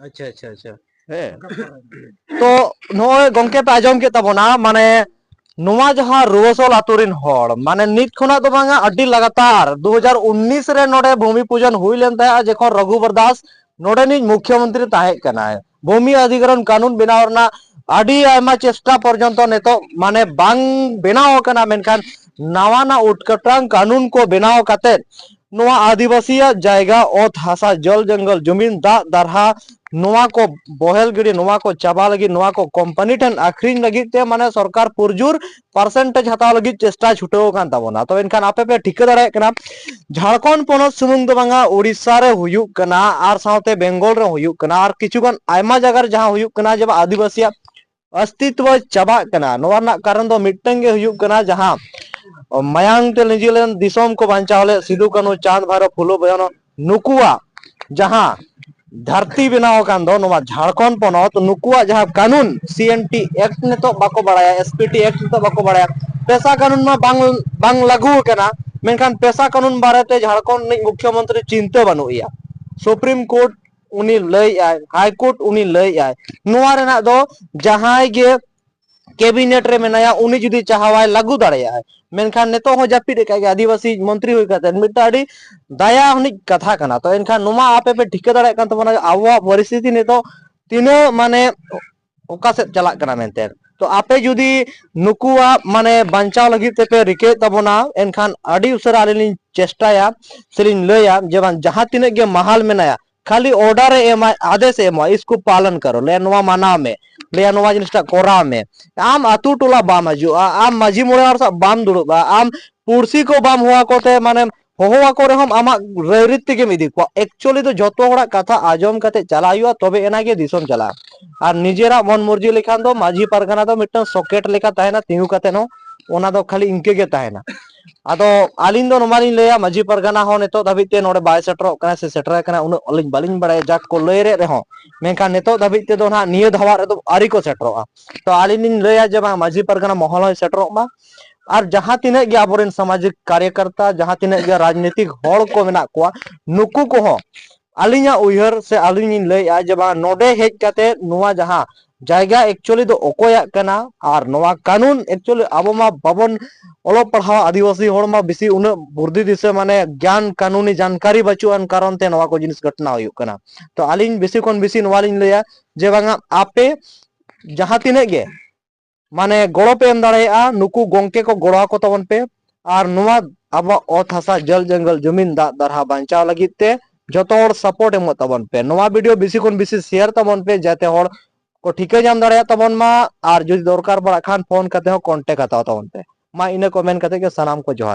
ᱟᱪᱪᱷᱟ, ᱟᱪᱪᱷᱟ, ᱟᱪᱪᱷᱟ᱾ ᱦᱮᱸ᱾ ᱛᱚ ᱱᱚᱜᱼᱚᱭ ᱜᱚᱝᱠᱮ ᱯᱮ ᱟᱸᱡᱚᱢ ᱠᱮᱫ ᱛᱟᱵᱚᱱᱟ, ᱢᱟᱱᱮ ᱱᱚᱣᱟ ᱡᱟᱦᱟᱸ ᱨᱩᱣᱟᱹᱥᱳᱞ ᱟᱛᱳ ᱨᱮᱱ ᱦᱚᱲ, ᱢᱟᱱᱮ ᱱᱤᱛ ᱠᱷᱚᱱᱟᱜ ᱫᱚ ᱵᱟᱝᱟ, ᱟᱹᱰᱤ ᱞᱟᱜᱟᱛᱟᱨ ᱫᱩ ᱦᱟᱡᱟᱨ ᱩᱱᱤᱥ ᱨᱮ ᱱᱚᱰᱮ ᱵᱷᱩᱢᱤ ᱯᱩᱡᱚᱱ ᱦᱩᱭ ᱞᱮᱱ ᱛᱟᱦᱮᱸᱜᱼᱟ, ᱡᱚᱠᱷᱚᱱ ᱨᱚᱜᱷᱩᱵᱚᱨ ᱫᱟᱥ ᱱᱚᱰᱮᱱᱤᱡ ᱢᱩᱠᱷᱭᱚᱢᱚᱱᱛᱨᱤ ᱛᱟᱦᱮᱸ ᱠᱟᱱᱟᱭ᱾ ᱵᱷᱩᱢᱤ ᱚᱫᱷᱤᱜᱨᱚᱦᱚᱱ ᱠᱟᱹᱱᱩᱱ ᱵᱮᱱᱟᱣ ᱨᱮᱱᱟᱜ ᱟᱹᱰᱤ ᱟᱭᱢᱟ ᱪᱮᱥᱴᱟ ᱯᱚᱨᱡᱚᱱᱛᱚ ᱱᱤᱛᱚᱜ ᱢᱟᱱᱮ ᱵᱟᱝ ᱵᱮᱱᱟᱣ ᱟᱠᱟᱱᱟ, ᱢᱮᱱᱠᱷᱟᱱ ᱱᱟᱣᱟ ᱱᱟᱜ ᱩᱴᱠᱟᱴᱟᱝ ᱠᱟᱹᱱᱩᱱ ᱠᱚ ᱵᱮᱱᱟᱣ ᱠᱟᱛᱮ ᱱᱚᱣᱟ ᱟᱹᱫᱤᱵᱟᱹᱥᱤᱭᱟᱜ ᱡᱟᱭᱜᱟ, ᱚᱛ ᱦᱟᱥᱟ, ᱡᱚᱞ ᱡᱚᱝᱜᱚᱞ, ᱡᱩᱢᱤᱱ, ᱫᱟᱜ ᱫᱟᱨᱦᱟ, ᱱᱚᱣᱟ ᱠᱚ ᱵᱚᱦᱮᱞ ᱜᱤᱰᱤ, ᱱᱚᱣᱟ ᱠᱚ ᱪᱟᱵᱟ ᱞᱟᱹᱜᱤᱫ, ᱱᱚᱣᱟ ᱠᱚ ᱠᱳᱢᱯᱟᱱᱤ ᱴᱷᱮᱱ ᱟᱹᱠᱷᱨᱤᱧ ᱞᱟᱹᱜᱤᱫ ᱛᱮ ᱢᱟᱱᱮ ᱥᱚᱨᱠᱟᱨ ᱯᱩᱨᱡᱩᱨ ᱯᱟᱨᱥᱮᱱᱴᱮᱡᱽ ᱦᱟᱛᱟᱣ ᱞᱟᱹᱜᱤᱫ ᱪᱮᱥᱴᱟᱭ ᱪᱷᱩᱴᱟᱹᱣ ᱟᱠᱟᱱ ᱛᱟᱵᱚᱱᱟ᱾ ᱛᱚᱵᱮ ᱮᱱᱠᱷᱟᱱ ᱟᱯᱮ ᱯᱮ ᱴᱷᱤᱠᱟᱹ ᱫᱟᱲᱮᱭᱟᱜ ᱠᱟᱱᱟ, ᱡᱷᱟᱲᱠᱷᱚᱸᱰ ᱯᱚᱱᱚᱛ ᱥᱩᱢᱩᱝ ᱫᱚ ᱵᱟᱝᱟ, ᱩᱲᱤᱥᱥᱟ ᱨᱮ ᱦᱩᱭᱩᱜ ᱠᱟᱱᱟ ᱟᱨ ᱥᱟᱶᱛᱮ ᱵᱮᱝᱜᱚᱞ ᱨᱮ ᱦᱩᱭᱩᱜ ᱠᱟᱱᱟ ᱟᱨ ᱠᱤᱪᱷᱩ ᱜᱟᱱ ᱟᱭᱢᱟ ᱡᱟᱭᱜᱟ ᱨᱮ ᱡᱟᱦᱟᱸ ᱦᱩᱭᱩᱜ ᱠᱟᱱᱟ, ᱡᱮ ᱟᱹᱫᱤᱵᱟᱹᱥᱤᱭᱟᱜ ᱚᱥᱛᱤᱛᱵᱚ ᱪᱟᱵᱟᱜ ᱠᱟᱱᱟ᱾ ᱱᱚᱣᱟ ᱨᱮᱱᱟᱜ ᱠᱟᱨᱚᱱ ᱫᱚ ᱢᱤᱫᱴᱟᱝ ᱜᱮ ᱦᱩᱭᱩᱜ ᱠᱟᱱᱟ, ᱡᱟᱦᱟᱸ ᱢᱟᱭᱟᱝ ᱛᱮ ᱞᱤᱸᱡᱤ ᱞᱮᱱ ᱫᱤᱥᱚᱢ ᱠᱚ ᱵᱟᱧᱪᱟᱣ ᱞᱮᱫ ᱥᱤᱫᱩ, ᱠᱟᱹᱱᱦᱩ, ᱪᱟᱸᱫᱽ, ᱵᱷᱟᱭᱨᱚ, ᱯᱷᱩᱞᱳ, ᱵᱚᱭᱚᱱᱚ, ᱱᱩᱠᱩᱣᱟᱜ ᱡᱟᱦᱟᱸ ᱫᱷᱟᱹᱨᱛᱤ ᱵᱮᱱᱟᱣ ᱟᱠᱟᱱ ᱫᱚ, ᱱᱚᱣᱟ ᱡᱷᱟᱲᱠᱷᱚᱸᱰ ᱯᱚᱱᱚᱛ, ᱱᱩᱠᱩᱣᱟᱜ ᱡᱟᱦᱟᱸ ᱠᱟᱹᱱᱩᱱ, ᱥᱤ ᱮᱱ ᱴᱤ ᱮᱠᱴ ᱱᱤᱛᱚᱜ ᱵᱟᱠᱚ ᱵᱟᱲᱟᱭᱟ, ᱮᱥ ᱯᱤ ᱴᱤ ᱮᱠᱴ ᱱᱤᱛᱚᱜ ᱵᱟᱠᱚ ᱵᱟᱲᱟᱭᱟ, ᱯᱮᱥᱟ ᱠᱟᱹᱱᱩᱱ ᱢᱟ ᱵᱟᱝ, ᱵᱟᱝ ᱞᱟᱹᱜᱩ ᱟᱠᱟᱱᱟ, ᱢᱮᱱᱠᱷᱟᱱ ᱯᱮᱥᱟ ᱠᱟᱹᱱᱩᱱ ᱵᱟᱨᱮᱛᱮ ᱡᱷᱟᱲᱠᱷᱚᱸᱰ ᱨᱤᱱᱤᱡ ᱢᱩᱠᱷᱭᱚᱢᱚᱱᱛᱨᱤ ᱪᱤᱱᱛᱟᱹ ᱵᱟᱹᱱᱩᱜ ᱮᱭᱟ᱾ ᱥᱩᱯᱨᱤᱢ ᱠᱳᱨᱴ ᱩᱱᱤ ᱞᱟᱹᱭᱮᱫᱼᱟᱭ, ᱦᱟᱭ ᱠᱳᱨᱴ ᱩᱱᱤ ᱞᱟᱹᱭᱮᱫᱼᱟᱭ, ᱱᱚᱣᱟ ᱨᱮᱱᱟᱜ ᱫᱚ ᱡᱟᱦᱟᱸᱭ ᱜᱮ ᱠᱮᱵᱤᱱᱮᱴ ᱨᱮ ᱢᱮᱱᱟᱭᱟ, ᱩᱱᱤ ᱡᱩᱫᱤ ᱪᱟᱦᱟᱣᱟᱭ, ᱞᱟᱹᱜᱩ ᱫᱟᱲᱮᱭᱟᱜᱼᱟᱭ᱾ ᱢᱮᱱᱠᱷᱟᱱ ᱱᱤᱛᱚᱜ ᱦᱚᱸ ᱡᱟᱹᱯᱤᱫ ᱟᱠᱟᱫ ᱜᱮ ᱟᱹᱫᱤᱵᱟᱹᱥᱤ ᱢᱚᱱᱛᱨᱤ ᱦᱩᱭ ᱠᱟᱛᱮ, ᱢᱤᱫᱴᱟᱝ ᱟᱹᱰᱤ ᱫᱟᱭᱟ ᱟᱹᱱᱤᱡ ᱠᱟᱛᱷᱟ ᱠᱟᱱᱟ᱾ ᱛᱚ ᱮᱱᱠᱷᱟᱱ ᱱᱚᱣᱟ ᱟᱯᱮ ᱯᱮ ᱴᱷᱤᱠᱟᱹ ᱫᱟᱲᱮᱭᱟᱜ ᱠᱟᱱ ᱛᱟᱵᱚᱱᱟ ᱡᱮ ᱟᱵᱚᱣᱟᱜ ᱯᱚᱨᱤᱥᱛᱷᱤᱛᱤ ᱱᱤᱛᱚᱜ ᱛᱤᱱᱟᱹᱜ ᱢᱟᱱᱮ ᱚᱠᱟ ᱥᱮᱫ ᱪᱟᱞᱟᱜ ᱠᱟᱱᱟ ᱢᱮᱱᱛᱮ᱾ ᱛᱚ ᱟᱯᱮ ᱡᱩᱫᱤ ᱱᱩᱠᱩᱣᱟᱜ ᱢᱟᱱᱮ ᱵᱟᱧᱪᱟᱣ ᱞᱟᱹᱜᱤᱫ ᱛᱮᱯᱮ ᱨᱤᱠᱟᱹᱭᱮᱫ ᱛᱟᱵᱚᱱᱟ, ᱮᱱᱠᱷᱟᱱ ᱟᱹᱰᱤ ᱩᱥᱟᱹᱨᱟ ᱟᱹᱞᱤᱧ ᱞᱤᱧ ᱪᱮᱥᱴᱟᱭᱟ ᱥᱮᱞᱤᱧ ᱞᱟᱹᱭᱟ ᱡᱮ ᱵᱟᱝ, ᱡᱟᱦᱟᱸ ᱛᱤᱱᱟᱹᱜ ᱜᱮ ᱢᱟᱦᱟᱞ ᱢᱮᱱᱟᱭᱟ, ᱠᱷᱟᱹᱞᱤ ᱚᱨᱰᱟᱨ ᱮ ᱮᱢᱟ, ᱟᱫᱮᱥ ᱮ ᱮᱢᱟ, ᱤᱥᱠᱩ ᱯᱟᱞᱚᱱ ᱠᱟᱨᱚ, ᱞᱟᱹᱭᱟ ᱱᱚᱣᱟ ᱢᱟᱱᱟᱣ ᱢᱮ, ᱞᱟᱹᱭᱟ ᱱᱚᱣᱟ ᱡᱤᱱᱤᱥᱴᱟ ᱠᱚᱨᱟᱣ ᱢᱮ᱾ ᱟᱢ ᱟᱛᱳ ᱴᱚᱞᱟ ᱵᱟᱢ ᱦᱤᱡᱩᱜᱼᱟ, ᱟᱢ ᱢᱟᱹᱡᱷᱤ ᱢᱚᱬᱮ ᱦᱚᱲ ᱥᱟᱶ ᱵᱟᱢ ᱫᱩᱲᱩᱵᱼᱟ, ᱟᱢ ᱯᱩᱲᱥᱤ ᱠᱚ ᱵᱟᱢ ᱦᱚᱦᱚ ᱟᱠᱚ ᱛᱮ, ᱢᱟᱱᱮ ᱦᱚᱦᱚ ᱟᱠᱚ ᱨᱮᱦᱚᱸᱢ ᱟᱢᱟᱜ ᱨᱟᱹᱭᱨᱤᱛ ᱛᱮᱜᱮᱢ ᱤᱫᱤ ᱠᱚᱣᱟ᱾ ᱮᱠᱪᱩᱭᱮᱞᱤ ᱫᱚ ᱡᱷᱚᱛᱚ ᱦᱚᱲᱟᱜ ᱠᱟᱛᱷᱟ ᱟᱸᱡᱚᱢ ᱠᱟᱛᱮ ᱪᱟᱞᱟᱜ ᱦᱩᱭᱩᱜᱼᱟ, ᱛᱚᱵᱮ ᱮᱱᱟ ᱜᱮ ᱫᱤᱥᱚᱢ ᱪᱟᱞᱟᱜᱼᱟ᱾ ᱟᱨ ᱱᱤᱡᱮᱨᱟᱜ ᱢᱚᱱ ᱢᱚᱨᱡᱤ ᱞᱮᱠᱷᱟᱱ ᱫᱚ ᱢᱟᱹᱡᱷᱤ ᱯᱟᱨᱜᱟᱱᱟ ᱫᱚ ᱢᱤᱫᱴᱟᱝ ᱥᱚᱠᱮᱴ ᱞᱮᱠᱟ ᱛᱟᱦᱮᱱᱟ, ᱛᱤᱸᱜᱩ ᱠᱟᱛᱮ ᱦᱚᱸ ᱚᱱᱟ ᱫᱚ ᱠᱷᱟᱹᱞᱤ ᱤᱱᱠᱟᱹ ᱜᱮ ᱛᱟᱦᱮᱱᱟ᱾ ᱟᱫᱚ ᱟᱹᱞᱤᱧ ᱫᱚ ᱱᱚᱣᱟ ᱞᱤᱧ ᱞᱟᱹᱭᱟ, ᱢᱟᱹᱡᱷᱤ ᱯᱟᱨᱜᱟᱱᱟ ᱦᱚᱸ ᱱᱤᱛᱚᱜ ᱫᱷᱟᱹᱵᱤᱡ ᱛᱮ ᱱᱚᱰᱮ ᱵᱟᱭ ᱥᱮᱴᱮᱨᱚᱜ ᱠᱟᱱᱟ ᱥᱮ ᱥᱮᱴᱮᱨ ᱟᱠᱟᱱᱟ, ᱩᱱᱟᱹᱜ ᱟᱹᱞᱤᱧ ᱵᱟᱹᱞᱤᱧ ᱵᱟᱲᱟᱭᱟ, ᱡᱟᱠ ᱠᱚ ᱞᱟᱹᱭ ᱨᱮᱫ ᱨᱮᱦᱚᱸ, ᱢᱮᱱᱠᱷᱟᱱ ᱱᱤᱛᱚᱜ ᱫᱷᱟᱹᱵᱤᱡ ᱛᱮᱫᱚ ᱱᱟᱦᱟᱜ ᱱᱤᱭᱟᱹ ᱫᱷᱟᱣᱟᱜ ᱨᱮᱫᱚ ᱟᱹᱣᱨᱤ ᱠᱚ ᱥᱮᱴᱮᱨᱚᱜᱼᱟ᱾ ᱛᱚ ᱟᱹᱞᱤᱧ ᱞᱤᱧ ᱞᱟᱹᱭᱟ ᱡᱮ ᱵᱟᱝ, ᱢᱟᱹᱡᱷᱤ ᱯᱟᱨᱜᱟᱱᱟ ᱢᱚᱦᱚᱞ ᱦᱚᱸᱭ ᱥᱮᱴᱮᱨᱚᱜ ᱢᱟ, ᱟᱨ ᱡᱟᱦᱟᱸ ᱛᱤᱱᱟᱹᱜ ᱜᱮ ᱟᱵᱚᱨᱮᱱ ᱥᱟᱢᱟᱡᱤᱠ ᱠᱟᱨᱭᱚᱠᱚᱨᱛᱟ, ᱡᱟᱦᱟᱸ ᱛᱤᱱᱟᱹᱜ ᱜᱮ ᱨᱟᱡᱽᱱᱤᱛᱤᱠ ᱦᱚᱲ ᱠᱚ ᱢᱮᱱᱟᱜ ᱠᱚᱣᱟ, ᱱᱩᱠᱩ ᱠᱚᱦᱚᱸ ᱟᱹᱞᱤᱧᱟᱜ ᱩᱭᱦᱟᱹᱨ ᱥᱮ ᱟᱹᱞᱤᱧ ᱞᱤᱧ ᱞᱟᱹᱭᱮᱫᱼᱟ ᱡᱮ ᱵᱟᱝ, ᱱᱚᱰᱮ ᱦᱮᱡ ᱠᱟᱛᱮ ᱱᱚᱣᱟ ᱡᱟᱦᱟᱸ ᱡᱟᱭᱜᱟ actually ᱫᱚ ᱚᱠᱚᱭᱟᱜ ᱠᱟᱱᱟ, ᱟᱨ ᱱᱚᱣᱟ ᱠᱟᱹᱱᱩᱱ actually ᱟᱵᱚ ᱢᱟ ᱵᱟᱵᱚᱱ ᱚᱞᱚᱜ ᱯᱟᱲᱦᱟᱣ, ᱟᱹᱫᱤᱵᱟᱹᱥᱤ ᱦᱚᱲ ᱢᱟ ᱵᱮᱥᱤ ᱩᱱᱟᱹᱜ ᱵᱩᱨᱫᱷᱤ ᱫᱤᱥᱟᱹ ᱢᱟᱱᱮ ᱜᱮᱭᱟᱱ ᱠᱟᱹᱱᱩᱱᱤ ᱡᱟᱱᱠᱟᱨᱤ ᱵᱟᱹᱪᱩᱜ ᱟᱱ ᱠᱟᱨᱚᱱ ᱛᱮ ᱱᱚᱣᱟ ᱠᱚ ᱡᱤᱱᱤᱥ ᱜᱷᱚᱴᱱᱟ ᱦᱩᱭᱩᱜ ᱠᱟᱱᱟ᱾ ᱛᱚ ᱟᱹᱞᱤᱧ ᱵᱮᱥᱤ ᱠᱷᱚᱱ ᱵᱮᱥᱤ ᱱᱚᱣᱟ ᱞᱤᱧ ᱞᱟᱹᱭᱟ ᱡᱮ ᱵᱟᱝᱟ ᱟᱯᱮ ᱡᱟᱦᱟᱸ ᱛᱤᱱᱟᱹᱜ ᱜᱮ ᱢᱟᱱᱮ ᱜᱚᱲᱚ ᱯᱮ ᱮᱢ ᱫᱟᱲᱮᱭᱟᱜᱼᱟ, ᱱᱩᱠᱩ ᱜᱚᱝᱠᱮ ᱠᱚ ᱜᱚᱲᱚ ᱟᱠᱚ ᱛᱟᱵᱚᱱ ᱯᱮ᱾ ᱟᱨ ᱱᱚᱣᱟ ᱟᱵᱚᱣᱟᱜ ᱚᱛ ᱦᱟᱥᱟ, ᱡᱚᱞ ᱡᱚᱝᱜᱚᱞ, ᱡᱚᱢᱤᱱ, ᱫᱟᱜ ᱫᱟᱨᱦᱟ ᱵᱟᱧᱪᱟᱣ ᱞᱟᱹᱜᱤᱫ ᱛᱮ ᱡᱚᱛᱚ ᱦᱚᱲ support ᱮᱢᱚᱜ ᱛᱟᱵᱚᱱ ᱯᱮ᱾ ᱱᱚᱣᱟ video ᱵᱮᱥᱤ ᱠᱷᱚᱱ ᱵᱮᱥᱤ share ᱛᱟᱵᱚᱱ ᱯᱮ, ᱡᱟᱛᱮ ᱦᱚᱲ ᱠᱚ ᱴᱷᱤᱠᱟᱹ ᱧᱟᱢ ᱫᱟᱲᱮᱭᱟᱜ ᱛᱟᱵᱚᱱ ᱢᱟ᱾ ᱟᱨ ᱡᱩᱫᱤ ᱫᱚᱨᱠᱟᱨ ᱯᱟᱲᱟᱜ ᱠᱷᱟᱱ phone ᱠᱟᱛᱮ ᱦᱚᱸ contact ᱦᱟᱛᱟᱣ ᱛᱟᱵᱚᱱ ᱯᱮ᱾ ᱢᱟ ᱤᱱᱟᱹ ᱠᱚ ᱢᱮᱱ ᱠᱟᱛᱮ ᱜᱮ ᱥᱟᱱᱟᱢ ᱠᱚ ᱡᱚᱦᱟᱨ᱾